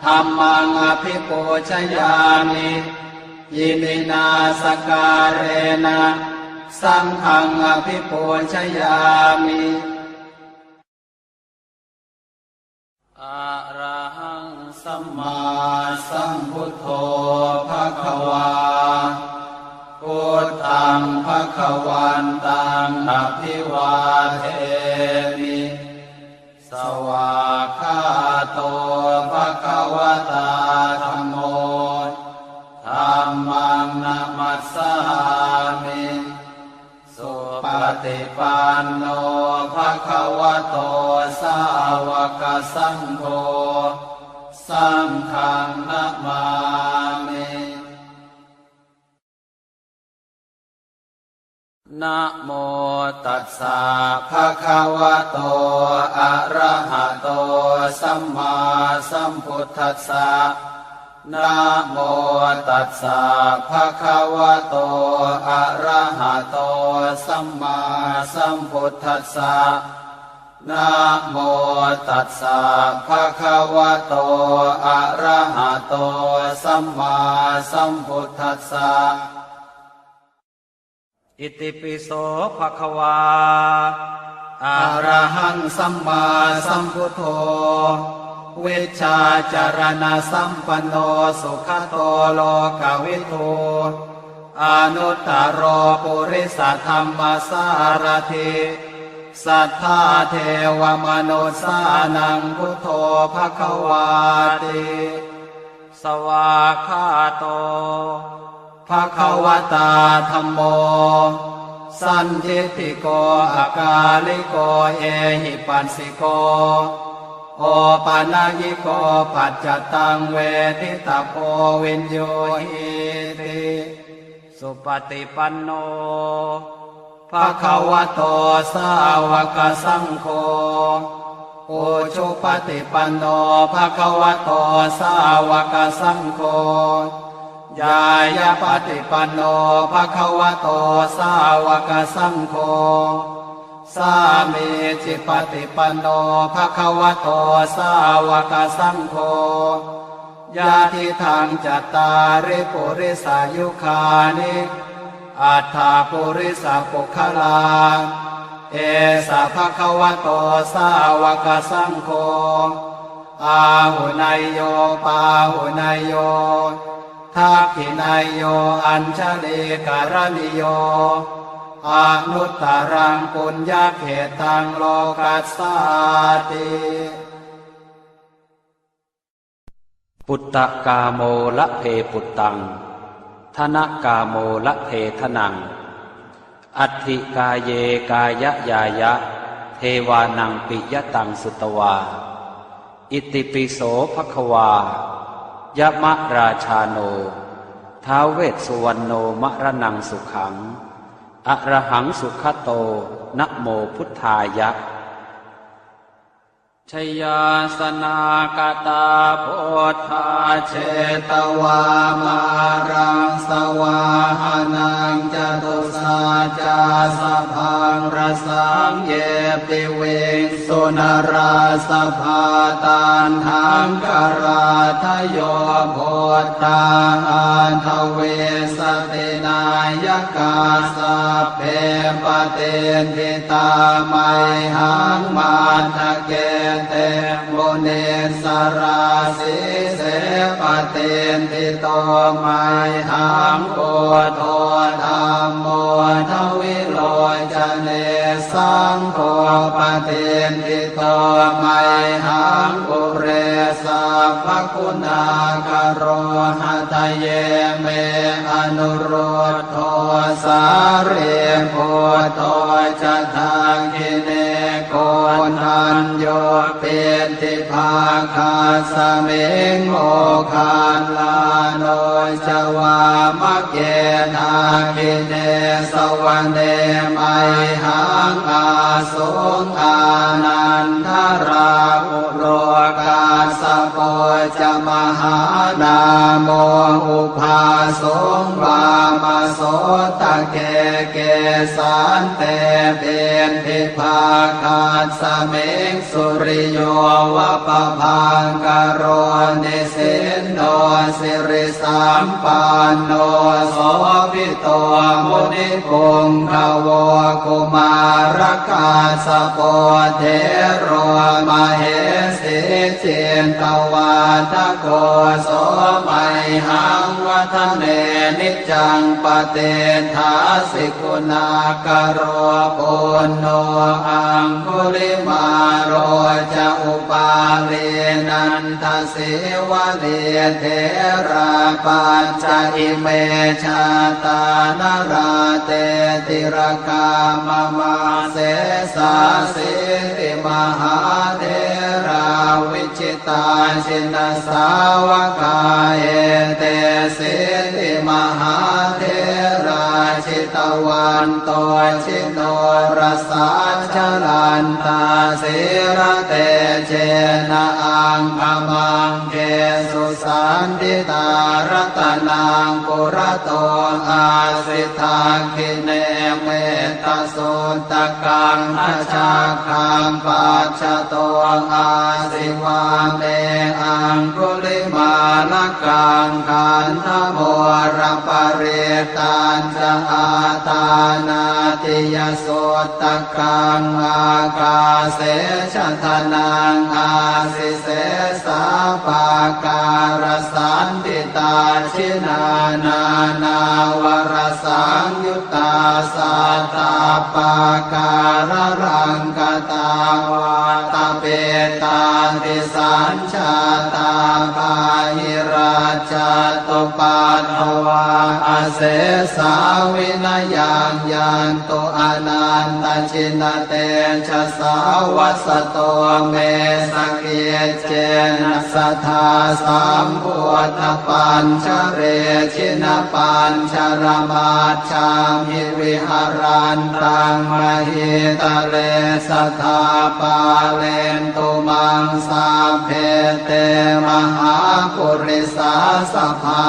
dhammaṃ abhipūjayāmi. Iminā sakkārena saṅghaṃ abhipūjayāmi. Arahaṃ sammāsambuddho bhagavā. Buddhaṃ bhagavantaṃ abhivādemi. Svākkhāto bhagavatā dhammo. Dhammaṃ namassāmi. Supaṭipanno bhagavato sāvakasaṅgho. Saṅghaṃ namāmi. Namo tassa bhagavato arahato sammāsambuddhassa. Namo tassa bhagavato arahato sammāsambuddhassa. Namo tassa bhagavato arahato sammāsambuddhassa. Itipi so bhagavā arahaṃ sammāsambuddho vijjācaraṇasampanno sugato lokavidū anuttaro purisadammasārathi satthā devamanussānaṃ buddho bhagavāti. Svākkhāto bhagavatā dhammo sandiṭṭhiko akāliko ehipassiko opanayiko paccattaṃ veditabbo viññūhīti. Supaṭipanno bhagavato sāvakasaṅgho, ujupaṭipanno bhagavato sāvakasaṅgho, ñāyapaṭipanno bhagavato sāvakasaṅgho, sāmīcipaṭipanno bhagavato sāvakasaṅgho, yadidaṃ cattāri purisayugāni aṭṭha purisapuggalā, esa bhagavato sāvakasaṅgho, āhuneyyo pāhuneyyo dakkhiṇeyyo añjalikaraṇīyo, anuttaraṃ puññakkhettaṃ lokassāti. Puttakāmo labhe puttaṃ, dhanakāmo labhe dhanaṃ, atthi kāye kāyañāya, devānaṃ piyataṃ sutvā. Itipi so bhagavā, yamarājāno, ท้าว Vessuvaṇṇo, maraṇaṃ sukhaṃ, arahaṃ sugato, namo buddhāya. Jayāsanāgatā buddhā, jetvā māraṃ savāhanaṃ, catusaccāsabhaṃ rasaṃ, ye piviṃsu narāsabhā. Taṇhaṅkarādayo buddhā, aṭṭhavīsati nāyakā, sabbe patiṭṭhi tā mayhaṃ, matthake te munissarā. Sīse patiṭṭhito mayhaṃ, buddho dhammo dvilocane, saṅgho patiṭṭhito mayhaṃ, ure sabbaguṇākaro. Hadaye me anurud dho, sārīputto ca dakkhiṇe, koṇḍañño piṭṭhibhāgasmiṃ, moggallāno ca vāmake. Dakkhiṇe savane mayhaṃ, āsuṃ ānandarāhu lo, kassapo ca mahānāmo, ubhāsuṃ vāmasotake. Kesante piṭṭhibhāgasmiṃ, suriyo va pabhaṅkaro, nisinno siri sampanno, sobhito munipuṅgavo. Kumārakassapo thero, mahesī cittavādako, so mayhaṃ vadane niccaṃ, patiṭṭhāsi guṇākaro. Puṇṇo aṅgulimālo ca, upālī nanda sīvalī, therā pañca ime jātā, nalāṭe tilakā mama. Sesāsīti mahātherā, vijitā jinasāvakā, etesīti mahātherā, jitavanto ji norasā, jalantā sīlatejena, aṅgamaṅgesu saṇṭhitā. Ratanaṃ purato āsi, dakkhiṇe mettasuttakaṃ, dhajaggaṃ pacchato āsi, vāme aṅgulimālakaṃ. Khandhamoraparittañ ca, āṭānāṭiyasuttakaṃ, ākāse chadanaṃ āsi, sesā pākārasaṇṭhitā. Jinā nānāvarasaṃyuttā, sattappākāralaṅkatā, vātapittādisañ jātā, bāhirajjhattupaddavā. Asesā vinayaṃ yantu anantajinatejasā, vasato me sakiccena sadā sambuddhapañjare. Jinapañjaramajjhamhi viharantaṃ mahītale, sadā pālentu maṃ sabbe te mahāpurisāsabhā.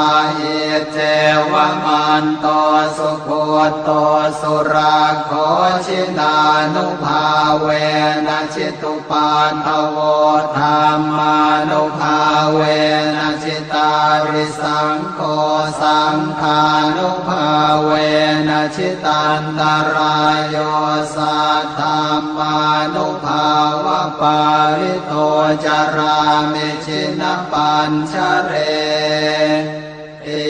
Iccevamanto sugutto surakkho, jinānubhāvena jitupaddavo, dhammānubhāvena jitārisaṅgho, saṅghānubhāvena jitantarāyo, saddhammānubhāvapālito carāmi jinapañjareti.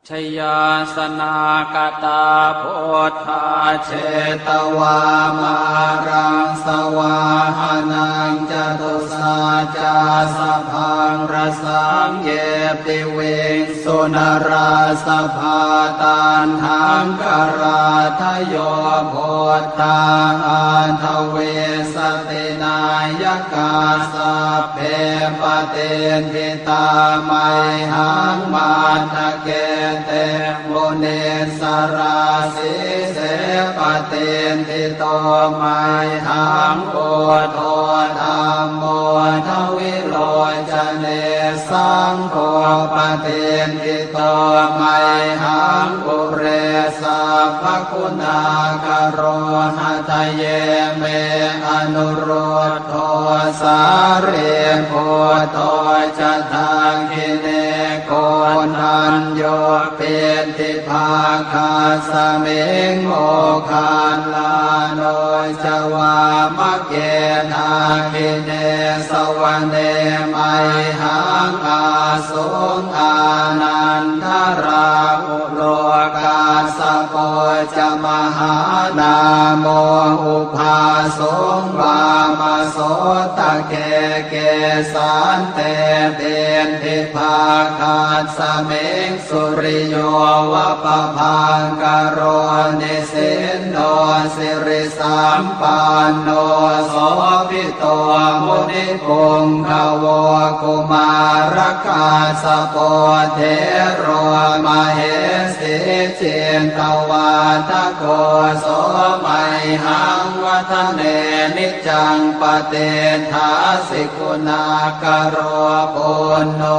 Jayāsanākatā buddhā jetvā māraṃ savāhanaṃ, catusaccāsabhaṃ rasaṃ ye piviṃsu narāsabhā. Taṇhaṅkarādayo buddhā aṭṭhavīsati nāyakā, sabbe patiṭṭhi tā mayhaṃ matthake te munissarā. Sīse patiṭṭhito mayhaṃ buddho dhammo dvilocane, saṅgho patiṭṭhito mayhaṃ ure sabbaguṇākaro. Hadaye me anurud dho sārīputto ca dakkhiṇe, koṇḍañño piṭṭhibhāgasmiṃ moggallāno ca vāmake. Dakkhiṇe savane mayhaṃ ā suṃ ānandarāhulo, kassapo ca mahānāmo ubhāsuṃ vāmasotake. Kesante piṭṭhibhāgasmiṃ suriyo va pabhaṅkaro, nisinno siri sampanno sobhito munipuṅgavo. Kumārakassapo thero mahesī cittavādako, so mayhaṃ vadane niccaṃ patiṭṭhāsi guṇākaro. Puṇṇo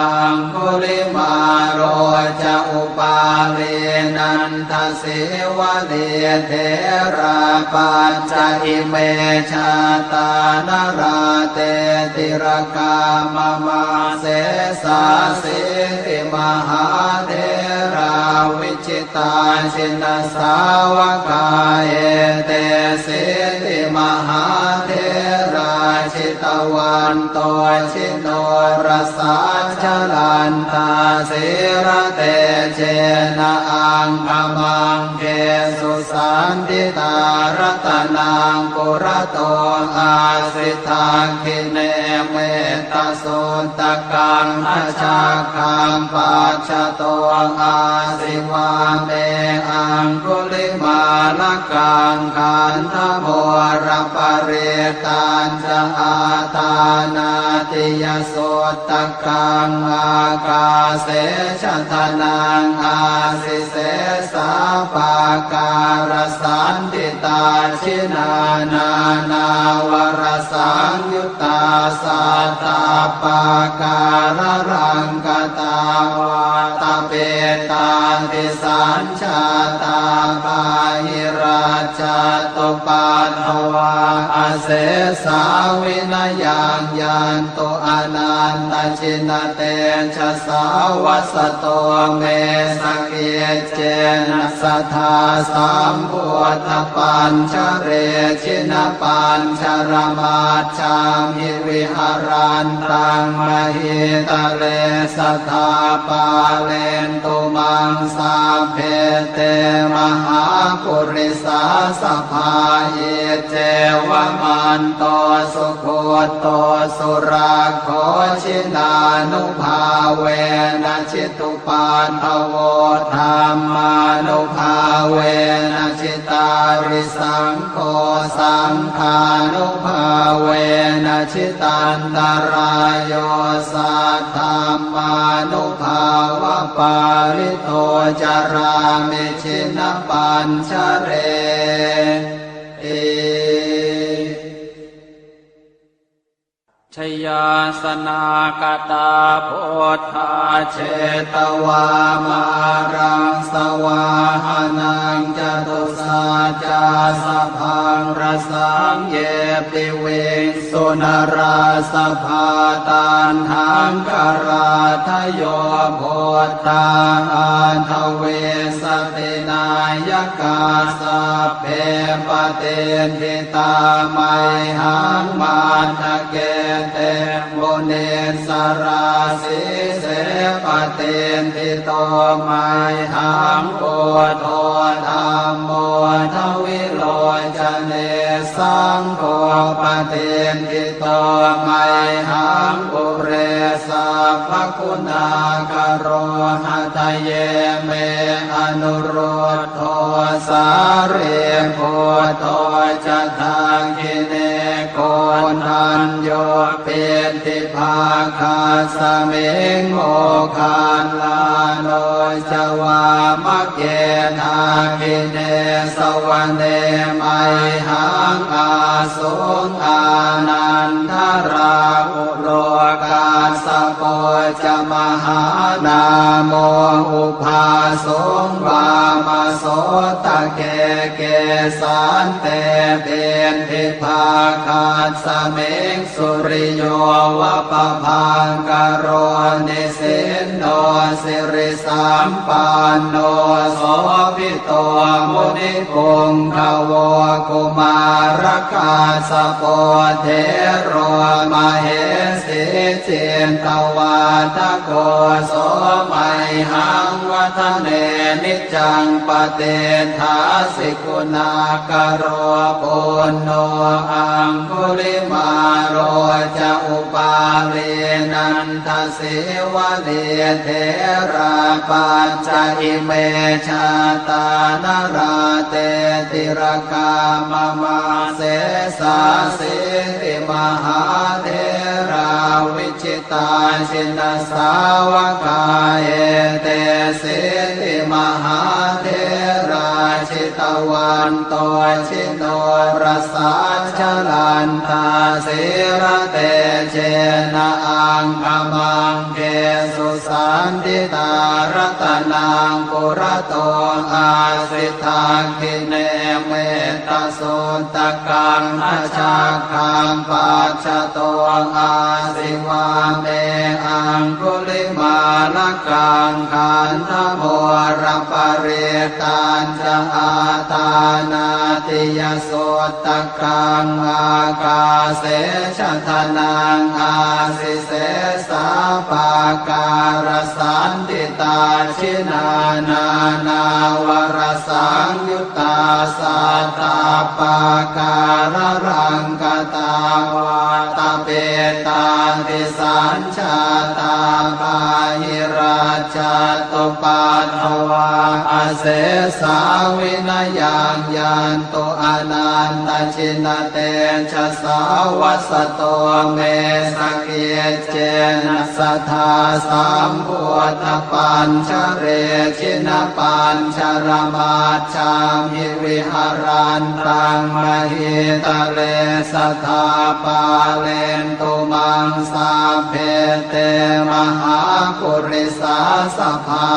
aṅgulimālo ca upālī nanda sīvalī, therā pañca ime jātā nalāṭe tilakā mama. Sesāsīti mahātherā vijitā jinasāvakā, etesīti mahātherā jitavanto ji norasā, jalantā sīlatejena aṅgamaṅgesu saṇṭhitā. Ratanaṃ purato āsi, dakkhiṇe mettasuttakaṃ, dhajaggaṃ pacchato āsi, vāme aṅgulimālakaṃ. Khandhamoraparittañ ca āṭānāṭiyasuttakaṃ, ākāse chadanaṃ āsi, sesā pākārasaṇṭhitā. Jinā nānāvarasaṃyuttā sattappākāralaṅkatā, vātapittādisañ jātā bāhirajjhattupaddavā, asesā vinayaṃ yantu anantajinatejasā. Vasato me sakiccena sadā sambuddhapañjare, jinapañjaramaj jhamhi viharantaṃ mahītale, sadā pālentu maṃ sabbe te mahāpurisā sabhā. Iccevamanto sugutto surakkho, jinānubhāvena jitu paddavo, dhammānubhāvena jitārisaṅgho, saṅghānubhāvena jitantarāyo, saddhammānubhāvapālito carāmi jinapañjareti. Jayāsanākatā buddhā jetvā māraṃ savāhanaṃ, catusaccāsabhaṃ rasaṃ ye piviṃsu narāsabhā. Taṇhaṅkarādayo buddhā aṭṭhavīsati nāyakā, sabbe patiṭṭhi tā mayhaṃ matthake te munissarā. Sīse patiṭṭhito mayhaṃ buddho dhammo dvilocane, saṅgho patiṭṭhito mayhaṃ ure sabbaguṇākaro. Hadaye me anurud dho sārīputto ca dakkhiṇe, koṇḍañño piṭṭhibhāgasmiṃ moggallāno ca vāmake. Dakkhiṇe savane mayhaṃ ā suṃ ānandarāhulo, kassapo ca mahānāmo ubhāsuṃ vāmasotake. Kesante piṭṭhibhāgasmiṃ suriyo va pabhaṅkaro, nisinno siri sampanno sobhito munipuṅgavo. Kumārakassapo thero mahesī cittavādako, so mayhaṃ vadane niccaṃ patiṭṭhāsi guṇākaro. Puṇṇo aṅgulimālo ca upālī nanda sīvalī, therā pañca ime jātā nalāṭe tilakā mama. Sesāsīti mahātherā vijitā jinasāvakā, etesīti mahātherā jitavanto ji norasā, jalantā sīlatejena aṅgamaṅgesu saṇṭhitā. Ratanaṃ purato āsi dakkhiṇe mettasuttakaṃ, dhajaggaṃ pacchato āsi vāme aṅgulimālakaṃ. Khandhamoraparittañ ca āṭānāṭiyasuttakaṃ, ākāse chadanaṃ āsi sesā pākārasaṇṭhitā. Jinā nānāvarasaṃyuttā sattappākāralaṅkatā, vātapittādisañ jātā bāhirajjhattupaddavā, asesā vinayaṃ yantu anantajinatejasā. Vasato me sakiccena sadā sambuddhapañjare, jinapañjaramaj jhamhi viharantaṃ mahītale, sadā pālentu maṃ sabbe te mahāpurisāsabhā.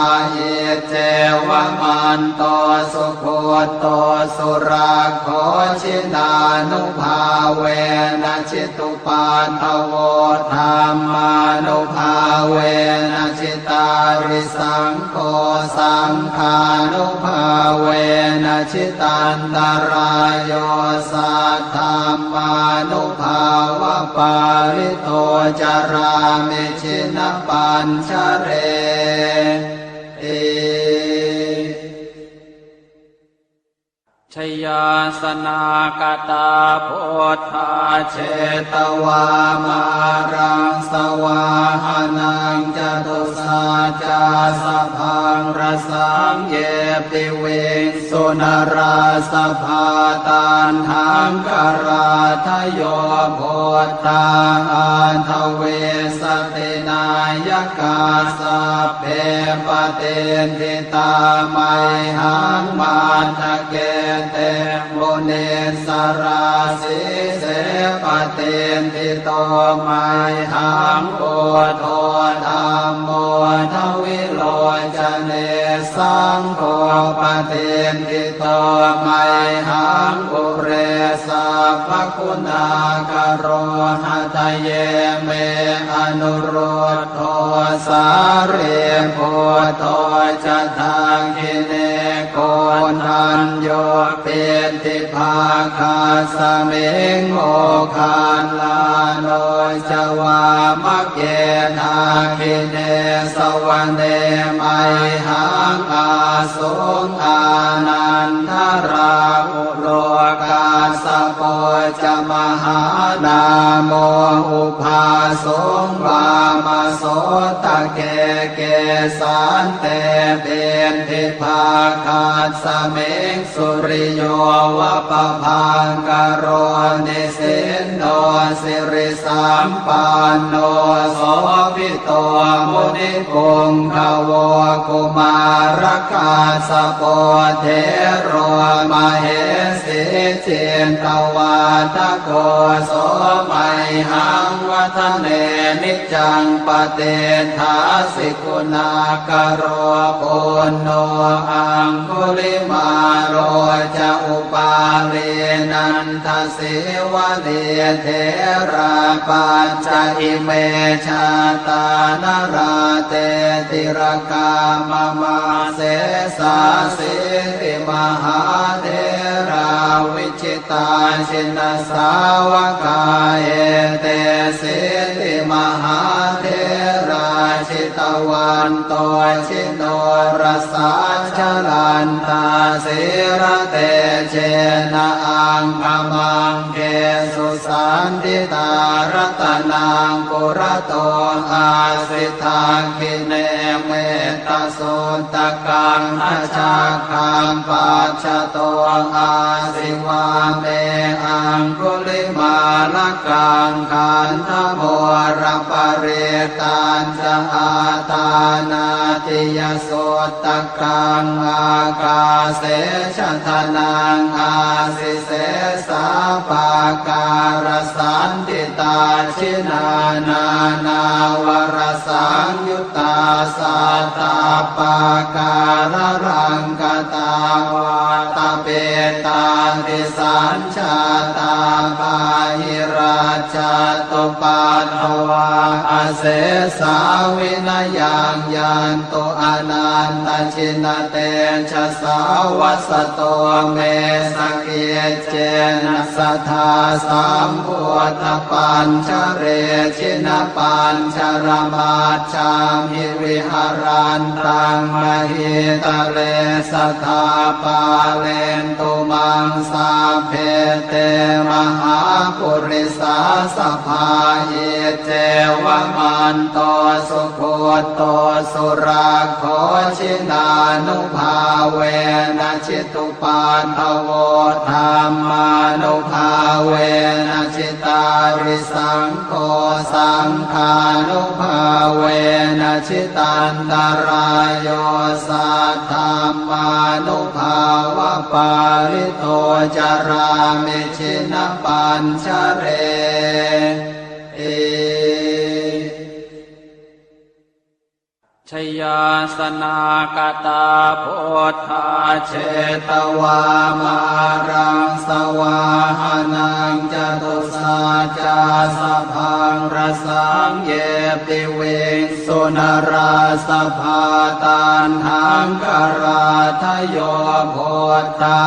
Iccevamanto sugutto surakkho, jinānubhāvena jitu paddavo, dhammānubhāvena jitārisaṅgho, saṅghānubhāvena jitantarāyo, saddhammānubhāvapālito carāmi jinapañjareti. Jayāsanāgatā buddhā jetvā māraṃ savāhanaṃ, catusaccāsabhaṃ rasaṃ ye piviṃsu narāsabhā. Taṇhaṅkarādayo buddhā aṭṭhavīsati nāyakā, sabbe patiṭṭhi tā mayhaṃ matthake te munissarā. Sīse patiṭṭhito mayhaṃ buddho dhammo dvilocane, saṅgho patiṭṭhito mayhaṃ ure sabbaguṇākaro. Hadaye me anurud dho sārīputto ca dakkhiṇe, koṇḍañño piṭṭhibhāgasmiṃ moggallāno ca vāmake. Dakkhiṇe savane mayhaṃ āsuṃ ānandarāhu lo, kassapo ca mahānāmo ubhāsuṃ vāmasotake. Kesante piṭṭhibhāgasmiṃ suriyo va pabhaṅkaro, nisinno siri sampanno sobhito munipuṅgavo. Kumārakassapo thero mahesī cittavādako, so mayhaṃ vadane niccaṃ patiṭṭhāsi guṇākaro. Puṇṇo aṅgulimālo ca upālī nanda sīvalī, therā pañca ime jātā nalāṭe tilakā mama. Sesāsīti mahātherā vijitā jinasāvakā, etesīti mahātherā jitavanto ji norasā, jalantā sīlatejena aṅgamaṅgesu saṇṭhitā. Ratanaṃ purato āsi dakkhiṇe mettasuttakaṃ, dhajaggaṃ pacchato āsi vāme aṅgulimālakaṃ. Khandhamoraparittañ ca āṭānāṭiyasuttakaṃ, ākāse chadanaṃ āsi sesā pākārasaṇṭhitā. Jinā nānāvarasaṃyuttā sattappākāralaṅkatā, vātapittādisañ jātā bāhirajjhattupaddavā, asesā vinayaṃ yantu anantajinatejasā. Vasato me sakiccena sadā sambuddhapañjare, jinapañjaramaj jhamhi viharantaṃ mahītale, sadā pālentu maṃ sabbe te mahāpurisāsabhā. Iccevamanto sugutto surakkho, jinānubhāvena jitu paddavo, dhammānubhāvena jitārisaṅgho, saṅghānubhāvena jitantarāyo, saddhammānubhāvapālito carāmi jinapañjareti. Jayāsanāgatā buddhā jetvā māraṃ savāhanaṃ, catusaccāsabhaṃ rasaṃ ye piviṃsu narāsabhā. Taṇhaṅkarādayo buddhā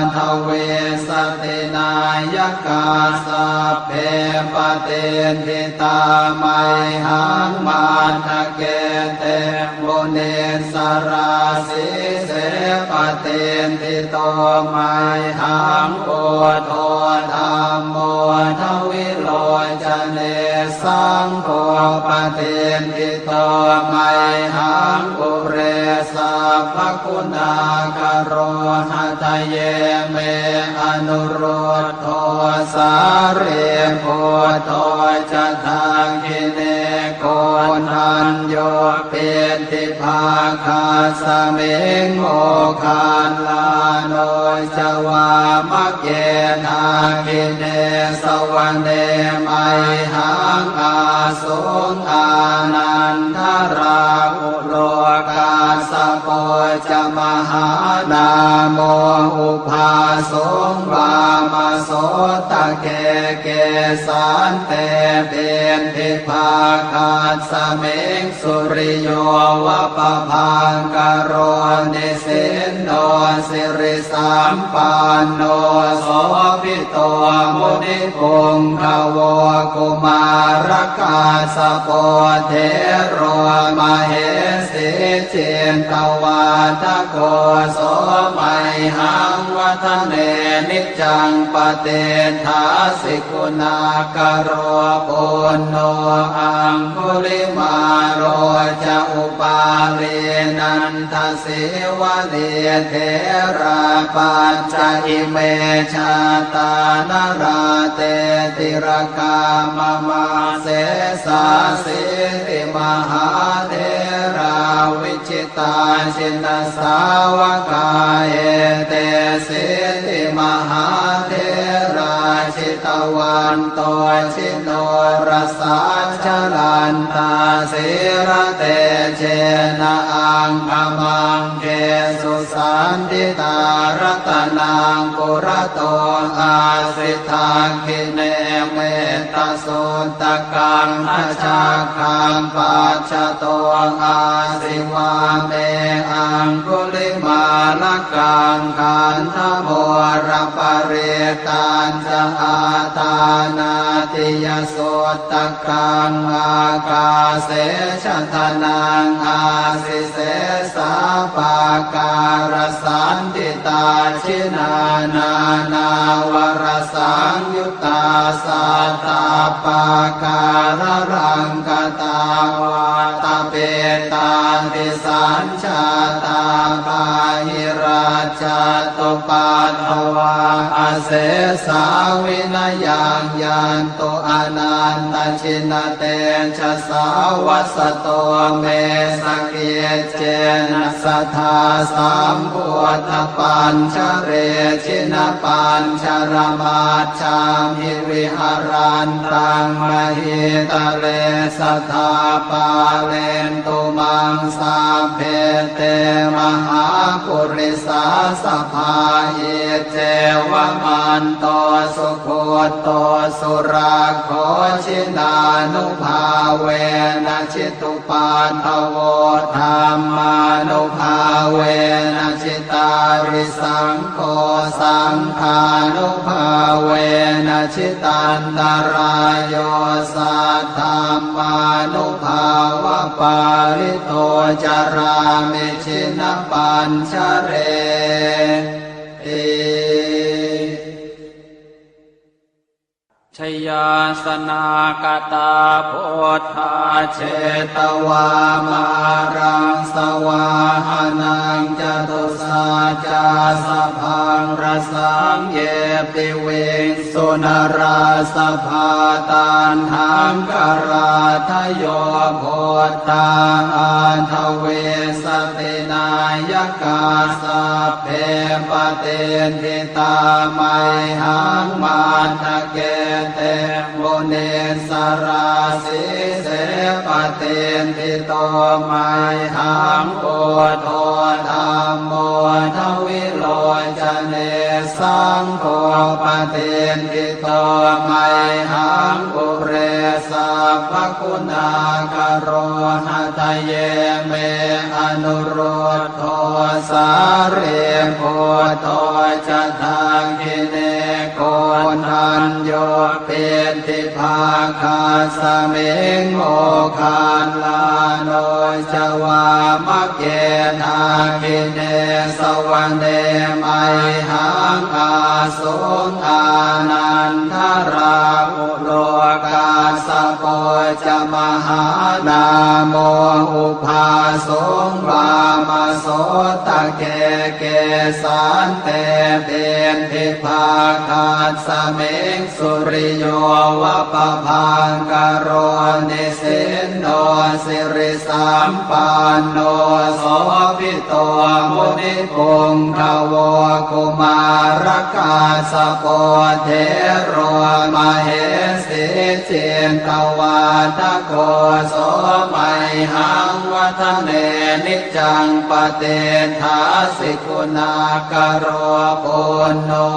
aṭṭhavīsati nāyakā, sabbe patiṭṭhi tā mayhaṃ matthake te mun issarā. Sīse patiṭṭhito mayhaṃ buddho dhammo dvilocane, saṅgho patiṭṭhito mayhaṃ ure sabbaguṇākaro. Hadaye me anurud dho sārīputto ca dakkhiṇe, koṇḍañño piṭṭhibhāgasmiṃ moggallāno ca vāmake. Dakkhiṇe savane mayhaṃ ā suṃ ānandarāhulo, kassapo ca mahānāmo ubhāsuṃ vāmasotake. Kesante piṭṭhibhāgasmiṃ suriyo va pabhaṅkaro, nisinno siri sampanno sobhito munipuṅgavo. Kumārakassapo thero mahesī cittavādako, so mayhaṃ vadane niccaṃ patiṭṭhāsi guṇākaro. Puṇṇo aṅgulimālo ca upālī nanda sīvalī, therā pañca ime jātā nalāṭe tilakā mama. Sesāsīti mahātherā vijitā jinasāvakā, etesīti mahātherā jitavanto ji norasā, jalantā sīlatejena aṅgamaṅgesu saṇṭhitā. Ratanaṃ purato āsi dakkhiṇe mettasuttakaṃ, dhajaggaṃ pacchato āsi vāme aṅgulimālakaṃ. Khandhamoraparittañ ca āṭānāṭiyasuttakaṃ, ākāse chadanaṃ āsi sesā pākārasaṇṭhitā. Jinā nānāvarasaṃyuttā sattappākāralaṅkatā, vātapittādisañ jātā bāhirajjhattupaddavā, asesā vinayaṃ yantu anantajinatejasā. Vasato me sakiccena sadā sambuddhapañjare, jinapañjaramaj jhamhi viharantaṃ mahītale, sadā pālentu maṃ sabbe te mahāpurisāsabhā. Iccevamanto sugutto surakkho, jinānubhāvena jitu paddavo, dhammānubhāvena jitārisaṅgho, saṅghānubhāvena jitantarāyo, saddhammānubhāvapālito carāmi jinapañjareti. Jayāsanākatā buddhā jetvā māraṃ savāhanaṃ, catusaccāsabhaṃ rasaṃ ye piviṃsu narāsabhā. Taṇhaṅkarādayo buddhā aṭṭhavīsati nāyakā, sabbe patiṭṭhi tā mayhaṃ matthake te munissarā. Sīse patiṭṭhito mayhaṃ buddho dhammo dvilocane, saṅgho patiṭṭhito mayhaṃ ure sabbaguṇākaro. Hadaye me anurud dho sārīputto ca dakkhiṇe, ko koṇḍañño piṭṭhibhāgasmiṃ moggallāno ca vāmake. Dakkhiṇe savane mayhaṃ āsuṃ ānandarāhulo, kassapo ca mahānāmo ubhāsuṃ vāmasotake. Kesante piṭṭhibhāgasmiṃ suriyo va pabhaṅkaro, nisinno sirisampanno sobhito munipuṅgavo. Kumārakassapo thero mahesī cittavādako, so mayhaṃ vadane niccaṃ patiṭṭhāsi guṇākaro. Puṇṇo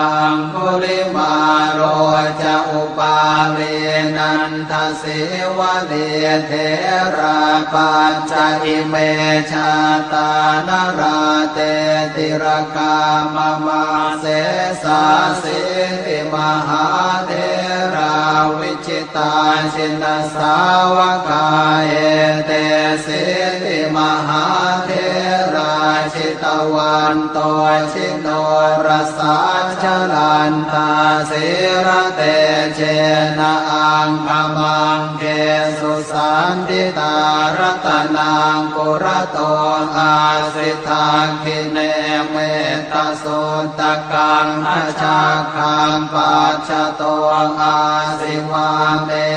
aṅgulimālo ca upālī nandasīvalī, therā pañca ime jātā nalāṭe tilakā mama. Sesāsīti mahātherā vi jitā jinasāvakā, etesīti mahātherā jitavanto jinorasā, jalantā sīlatejena aṅgamaṅgesu saṇṭhitā. Ratanaṃ purato āsi dakkhiṇe metta suttakaṃ, dhajaggaṃ pacchato āsi vāme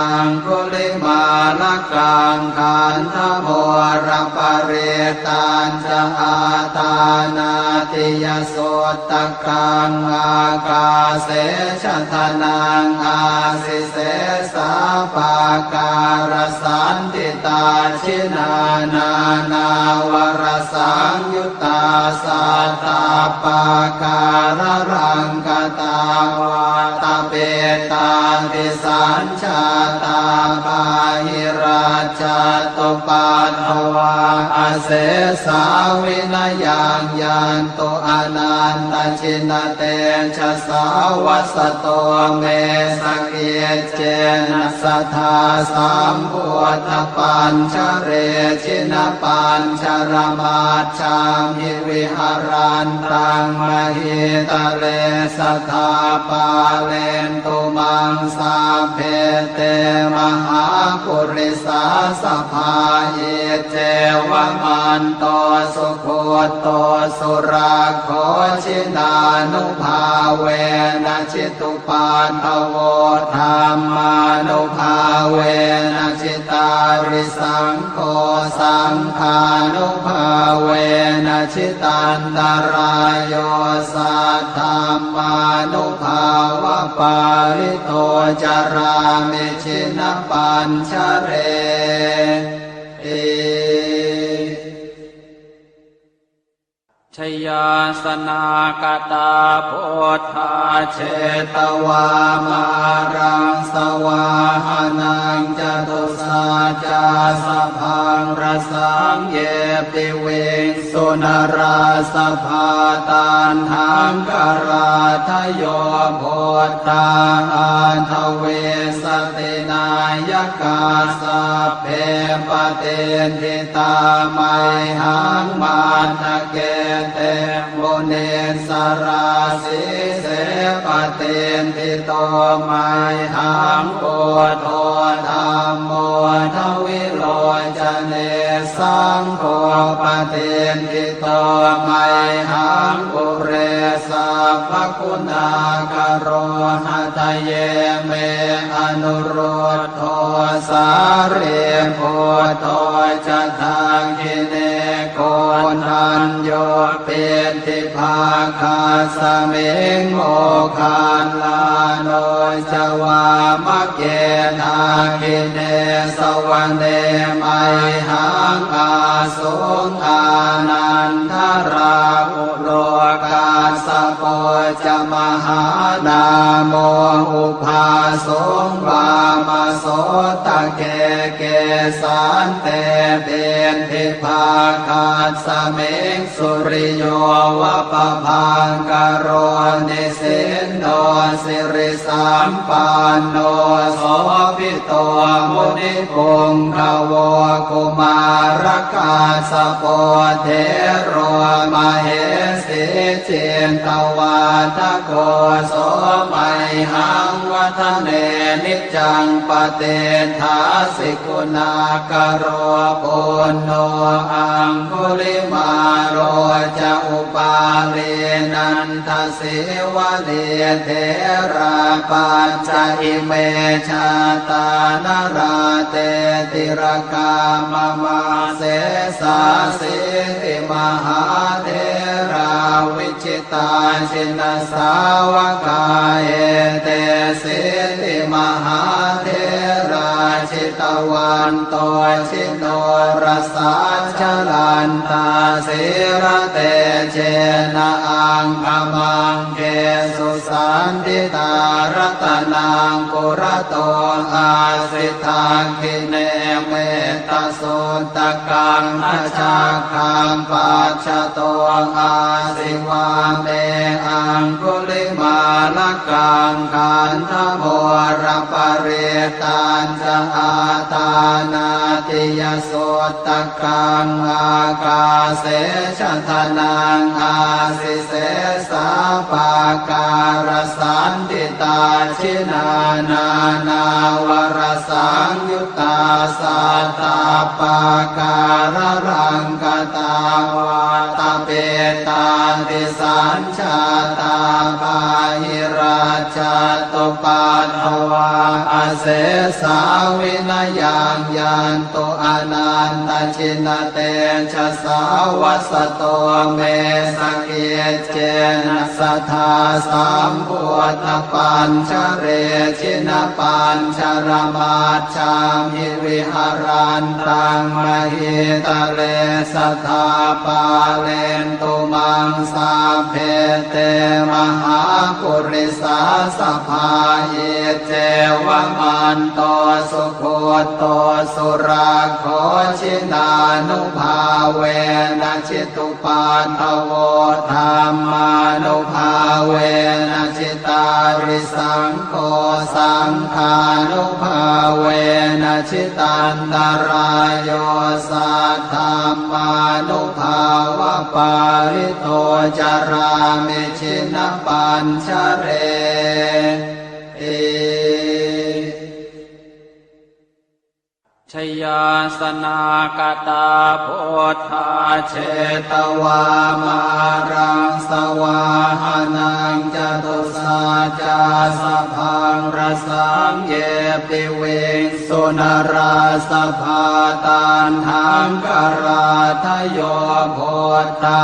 aṅgulimālakaṃ. Khandhamoraparittañca āṭānāṭiyasuttakaṃ, ākāse chadanaṃ āsi sesā pākārasaṇṭhitā. Jinā nānāvarasaṃyu ttā sattappākāralaṅkatā, vātapittādisañjātā bāhirajjhattupaddavā, asesā vinayaṃ yantu anantajinatejasā. Vasato me sakic cena sadā sambuddhapañjare, jinapañjaramajjhamhi viharantaṃ mahītale, sadā pālentu maṃ sabbe te mahāpurisāsabhā. Iccevamanto sugutto surakkho, jinānubhāvena jitu paddavo, dhammānubhāvena jitārisaṅgho, saṅghānubhāvena jitantarāyo, saddhammānubhāvapālito carāmi jinapañjareti. Jayāsanākatā buddhā jetvā māraṃ savāhanaṃ, catusaccāsabhaṃ rasaṃ ye piviṃsu narāsabhā. Taṇhaṅkarādayo buddhā aṭṭhavīsati nāyakā, sabbe patiṭṭhi tā mayhaṃ matthake te munissarā. Sīse patiṭṭhito mayhaṃ buddho dhammo dvilocane, saṅgho patiṭṭhito mayhaṃ ure sabbaguṇākaro. Hadaye me anurud dho sārīputto ca dakkhiṇe, koṇḍañño piṭṭhibhāgasmiṃ moggallāno ca vāmake. Dakkhiṇe savane mayhaṃ āsuṃ ānandarāhu lo, kassapo ca mahānāmo ubhāsuṃ vāmasotake. Kesante piṭṭhibhāgasmiṃ suriyo va pabhaṅkaro, nisinno sirisampanno sobhito munipuṅgavo. Kumārakassapo thero mahesī cittavādako, so mayhaṃ vadane niccaṃ patiṭṭhāsi guṇākaro. Puṇṇo aṅgulimālo ca upālī nanda sīvalī, therā pañca ime jātā nalāṭe tilakā mama. Sesāsīti mahātherā vijitā jinasāvakā, etesīti mahātherā jitavanto jinorasā, jalantā sīlatejena aṅgamaṅ gesu saṇṭhitā. Ratanaṃ purato āsi dakkhiṇe mettasuttakaṃ, dhajaggaṃ pacchato āsi vāme aṅgulimālakaṃ. Khandhamoraparittañca āṭānāṭiyasutta kaṃ, ākāse chadanaṃ āsi sesā pākārasaṇṭhitā. Jinā nānāvarasaṃyuttā sattappākāralaṅkatā, vātapittādisañ jātā bāhirajjhattupaddavā, asesā vinayaṃ yantu anantajinatejasā. Vasato me sakiccena sadā sambuddhapañjare, jinapañjaramaj jhamhi viharantaṃ mahītale, sadā pālentu maṃ sabbe te mahāpurisāsabhā. Iccevamanto sugutto surakkho, jinānubhāvena jitu paddavo, dhammānubhāvena jitārisaṅgho, saṅghānubhāvena jitantarāyo, saddhammānubhāvapālito carāmi jinapañjareti. Jayāsanāgatā buddhā jetvā māraṃ savāhanaṃ, catusaccāsabhaṃ rasaṃ ye piviṃsu narāsabhā. Taṇhaṅkarādayo buddhā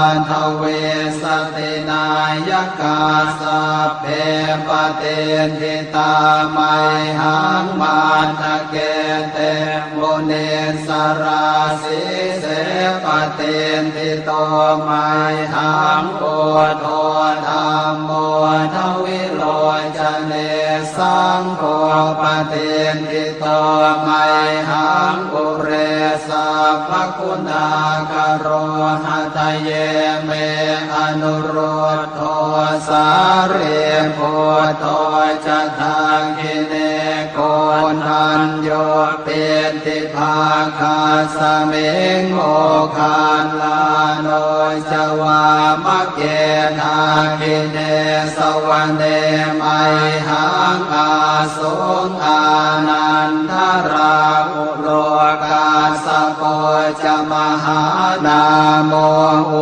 aṭṭhavīsati nāyakā, sabbe patiṭṭhi tā mayhaṃ matthake te munissarā. Sīse patiṭṭhito mayhaṃ buddho dhammo dvilocane, saṅgho patiṭṭhito mayhaṃ ure sabbaguṇākaro. Hadaye me anurud dho sārīputto ca dakkhiṇe, koṇḍañño piṭṭhibhāgasmiṃ moggallāno ca vāmake. Dakkhiṇe savane mayhaṃ āsuṃ ānandarāhu lo, kassapo ca mahānāmo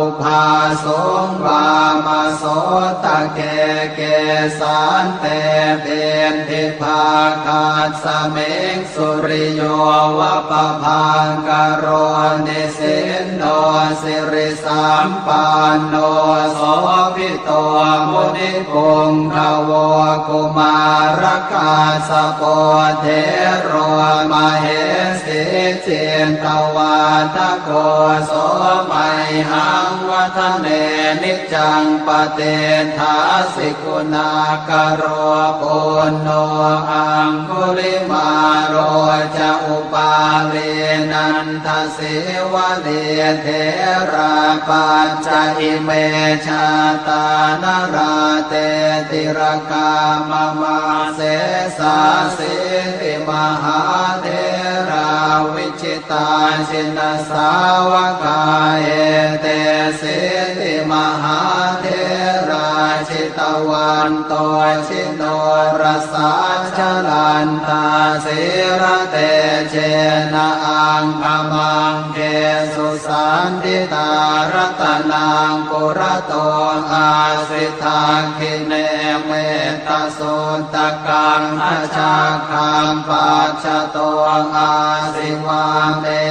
ubhāsuṃ vāmasotake. Kesante piṭṭhibhāgasmiṃ suriyo va pabhaṅkaro, nisinno siri sampanno sobhito munipuṅgavo. Kumārakassapo thero mahesī cittavā Atha kho so mayhaṃ vadane niccaṃ patiṭṭhāsi guṇākaro. Puṇṇo aṅgulimālo ca upālī nandasīvalī therā pañca ime jātā nalāṭe tilakā mama. Sesāsīti mahātherā viji tā jinasāvakā etesīti mahātherā jitavanto jinorasā jalantā sīlatejena aṅgamaṅgesu saṇṭhitā. Ratanaṃ purato āsi dakkhiṇe metta suttakaṃ dhajaggaṃ pacchato āsi vāme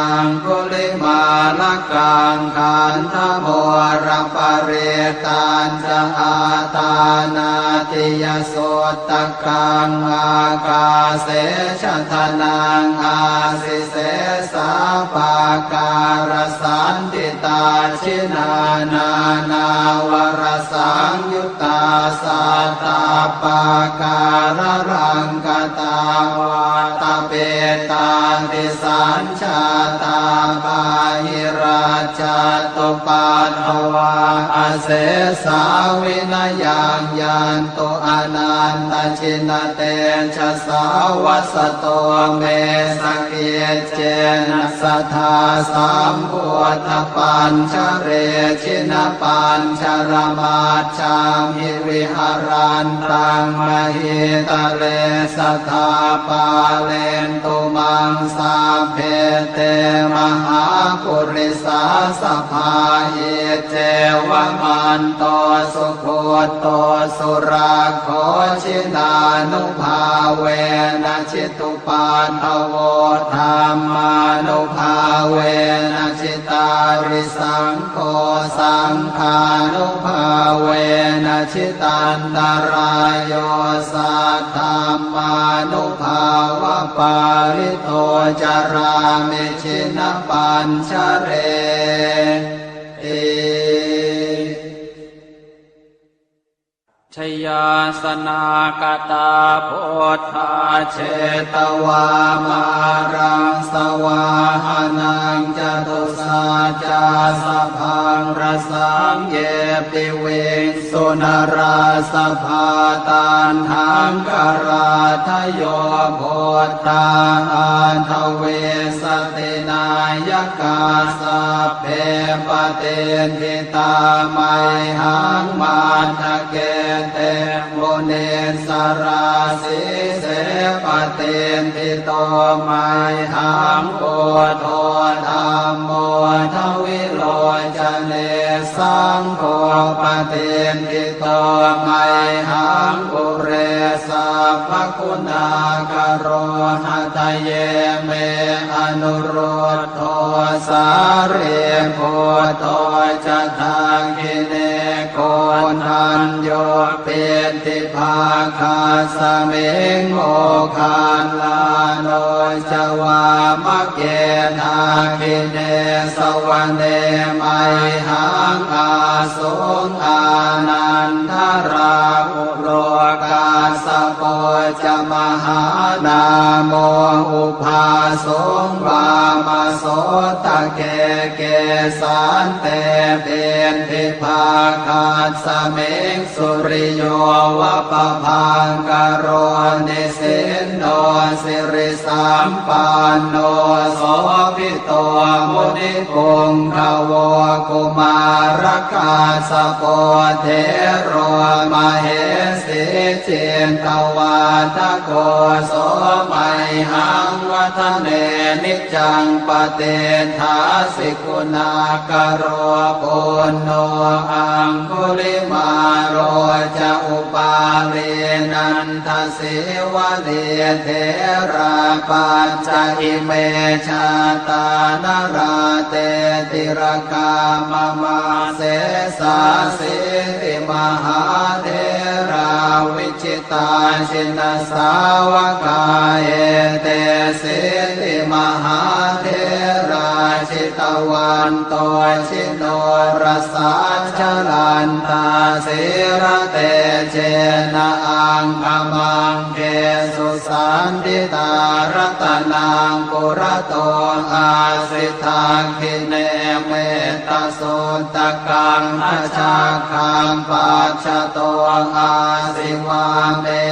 aṅgulimālakaṃ. Khandhamoraparittañca āṭānāṭiyasuttakaṃ ākāse chadanaṃ āsi sesā pākārasaṇṭhitā. Jinā nānāvarasaṃyu ttā sattappākāralaṅkatā vātapittādisañjātā bāhirajjhattupaddavā asesā vinayaṃ yantu anantajinatejasā. Vasato me sakic cena sadā sambuddhapañjare jinapañjaramajjhamhi viharantaṃ mahītale sadā pālentu maṃ sabbe te mahāpurisāsabhā. Iccevamanto sugutto surakkho jinānubhāvena jitu paddavo dhammānubhāvena jitārisaṅgho saṅghānubhāvena jitantarāyo saddhammānubhāvapālito carāmi jinapañjareti. Jayāsanākatā buddhā jetvā māraṃ savāhanaṃ catusaccāsabhaṃ rasaṃ ye piviṃsu narāsabhā. Taṇhaṅkarādayo buddhā aṭṭhavīsati nāyakā sabbe patiṭṭhi tā mayhaṃ matthake te munissarā. Sīse patiṭṭhito mayhaṃ buddho dhammo dvilocane saṅgho patiṭṭhito mayhaṃ ure sabbaguṇākaro. Hadaye me anurud dho sārīputto ca dakkhiṇe koṇḍañño piṭṭhibhāgasmiṃ moggallāno ca vāmake. Dakkhiṇe savane mayhaṃ āsuṃ ānandarāhu lo kassapo ca mahānāmo ubhāsuṃ vāmasotake. Kesante piṭṭhibhāgasmiṃ suriyo va pabhaṅkaro nisinno siri sampanno sobhito munipuṅgavo. Kumārakassapo thero mahesī cittavādako so mayhaṃ vadane niccaṃ patiṭṭhāsi guṇākaro. Puṇṇo aṅgulimālo ca upālī nanda sīvalī therā pañca ime jātā nalāṭe tilakā mama. Sesāsīti mahātherā vijitā jinasāvakā etesīti mahātherā jitavanto jinorasā, jalantā sīlatejena aṅgamaṅgesu saṇṭhitā. Ratanaṃ purato āsi, dakkhiṇe mettasuttakaṃ, dhajaggaṃ pacchato āsi, vāme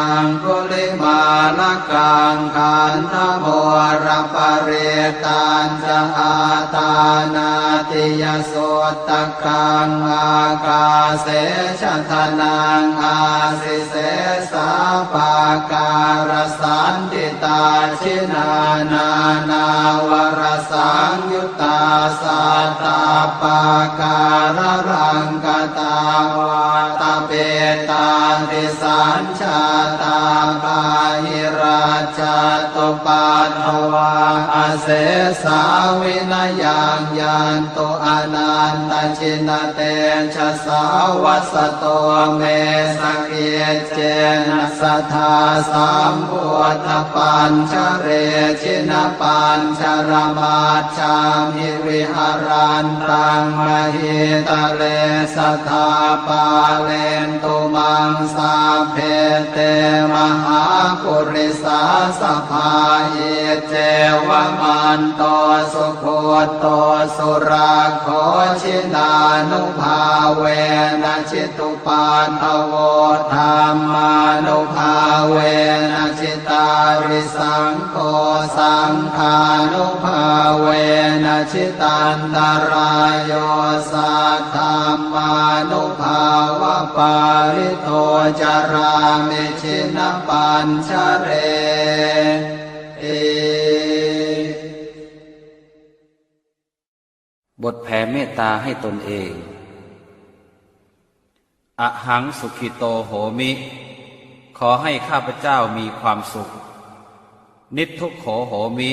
aṅgulimālakaṃ. Khandhamoraparittañca āṭānāṭiyasuttakaṃ, ākāse chadanaṃ āsi, sesā pākārasaṇṭhitā. Jinā nānāvarasaṃyuttā sattappākāralaṅkatā, vātapittādisañ jātā bāhirajjhattupaddavā, asesā vinayaṃ yantu anantajinatejasā. Vasato me sakiccena sadā sambuddhapañjare, jinapañjaramaj jhamhi viharantaṃ mahītale, sadā pālentu maṃ sabbe te mahāpurisāsabhā. Iccevamanto sugutto surakkho, jinānubhāvena jitu paddavo, dhammānubhāvena jitārisaṅgho, saṅghānubhāvena jitantarāyo, saddhammānubhāvapālito carāmi jinapañjareti. บทแผ่เมตตาให้ตนเอง Ahaṃ sukhito homi ขอให้ข้าพเจ้ามีความสุข Niddukkho homi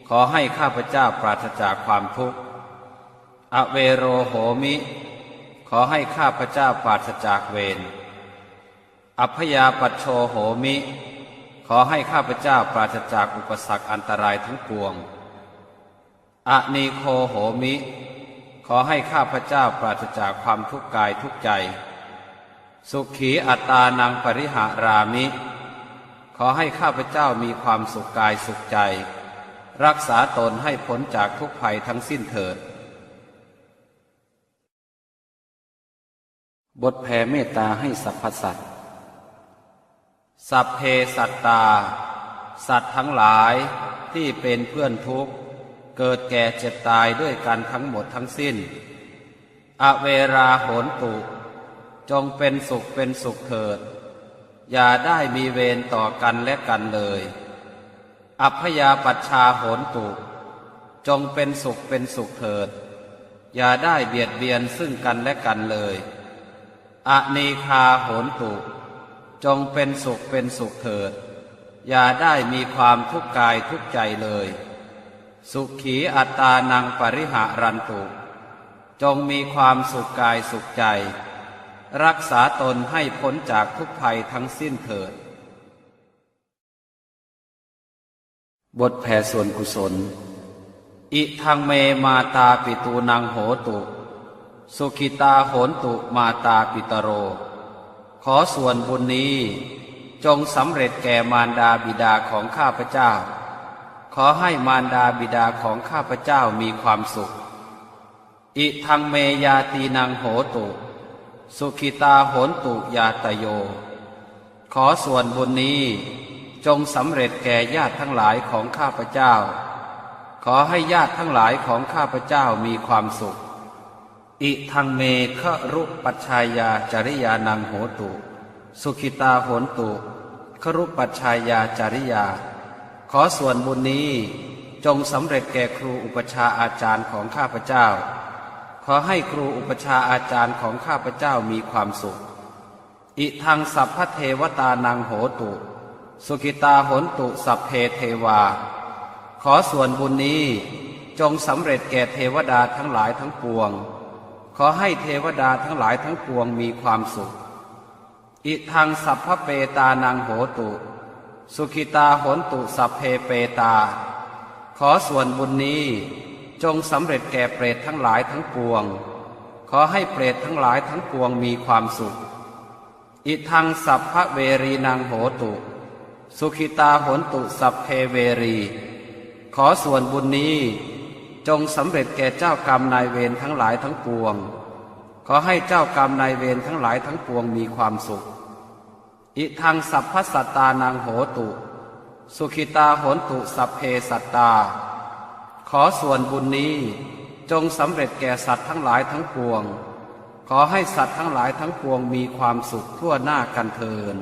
ขอให้ข้าพเจ้าปราศจากความทุกข์ Avero homi ขอให้ข้าพเจ้าปราศจากเวร Abyāpajjho homi ขอให้ข้าพเจ้าปราศจากอุปสรรคอันตรายทั้งปวง Anīgho homi ขอให้ข้าพเจ้าปราศจากความทุกข์กายทุกข์ใจ Sukhī attānaṃ pariharāmi ขอให้ข้าพเจ้ามีความสุขกายสุขใจ รักษาตนให้พ้นจากทุกข์ภัยทั้งสิ้นเถิด บทแผ่เมตตาให้สรรพสัตว์ Sabbe sattā สัตว์ทั้งหลายที่เป็นเพื่อนทุกข์ เกิดแก่เจ็บตายด้วยกันทั้งหมดทั้งสิ้น Averā hontu จงเป็นสุขเป็นสุขเถิด อย่าได้มีเวรต่อกันและกันเลย Abyāpajjhā hontu จงเป็นสุขเป็นสุขเถิด อย่าได้เบียดเบียนซึ่งกันและกันเลย Anīghā hontu จงเป็นสุขเป็นสุขเถิด อย่าได้มีความทุกข์กายทุกข์ใจเลย Sukhī attānaṃ pariharantu จงมีความสุขกายสุขใจ รักษาตนให้พ้นจากทุกข์ภัยทั้งสิ้นเถิด บทแผ่ส่วนกุศล Idaṃ me mātāpitūnaṃ hotu, sukhitā hontu mātāpitaro. ขอส่วนบุญนี้จงสำเร็จแก่มารดาบิดาของข้าพเจ้า ขอให้มารดาบิดาของข้าพเจ้ามีความสุข Idaṃ me ñātīnaṃ hotu, sukhitā hontu ñātayo. ขอส่วนบุญนี้จงสำเร็จแก่ญาติทั้งหลายของข้าพเจ้า ขอให้ญาติทั้งหลายของข้าพเจ้ามีความสุข Idaṃ me garūpajjhāyācariyānaṃ hotu, sukhitā hontu garūpajjhāyācariyā. ขอส่วนบุญนี้จงสำเร็จแก่ครูอุปัชฌาย์อาจารย์ของข้าพเจ้า ขอให้ครูอุปัชฌาย์อาจารย์ของข้าพเจ้ามีความสุข Idaṃ sabbadevatānaṃ hotu, sukhitā hontu sabbe devā. ขอส่วนบุญนี้จงสำเร็จแก่เทวดาทั้งหลายทั้งปวง ขอให้เทวดาทั้งหลายทั้งปวงมีความสุข Idaṃ sabbapetānaṃ hotu, sukhitā hontu sabbe petā. ขอส่วนบุญนี้ จงสำเร็จแก่เปรตทั้งหลายทั้งปวง ขอให้เปรตทั้งหลายทั้งปวงมีความสุข Idaṃ sabbaverīnaṃ hotu, sukhitā hontu sabbe verī. ขอส่วนบุญนี้จงสำเร็จแก่เจ้ากรรมนายเวรทั้งหลายทั้งปวง ขอให้เจ้ากรรมนายเวรทั้งหลายทั้งปวงมีความสุข Idaṃ sabbasattānaṃ hotu, sukhitā hontu sabbe sattā. ขอส่วนบุญนี้จงสำเร็จแก่สัตว์ทั้งหลายทั้งปวง ขอให้สัตว์ทั้งหลายทั้งปวงมีความสุขทั่วหน้ากันเทอญ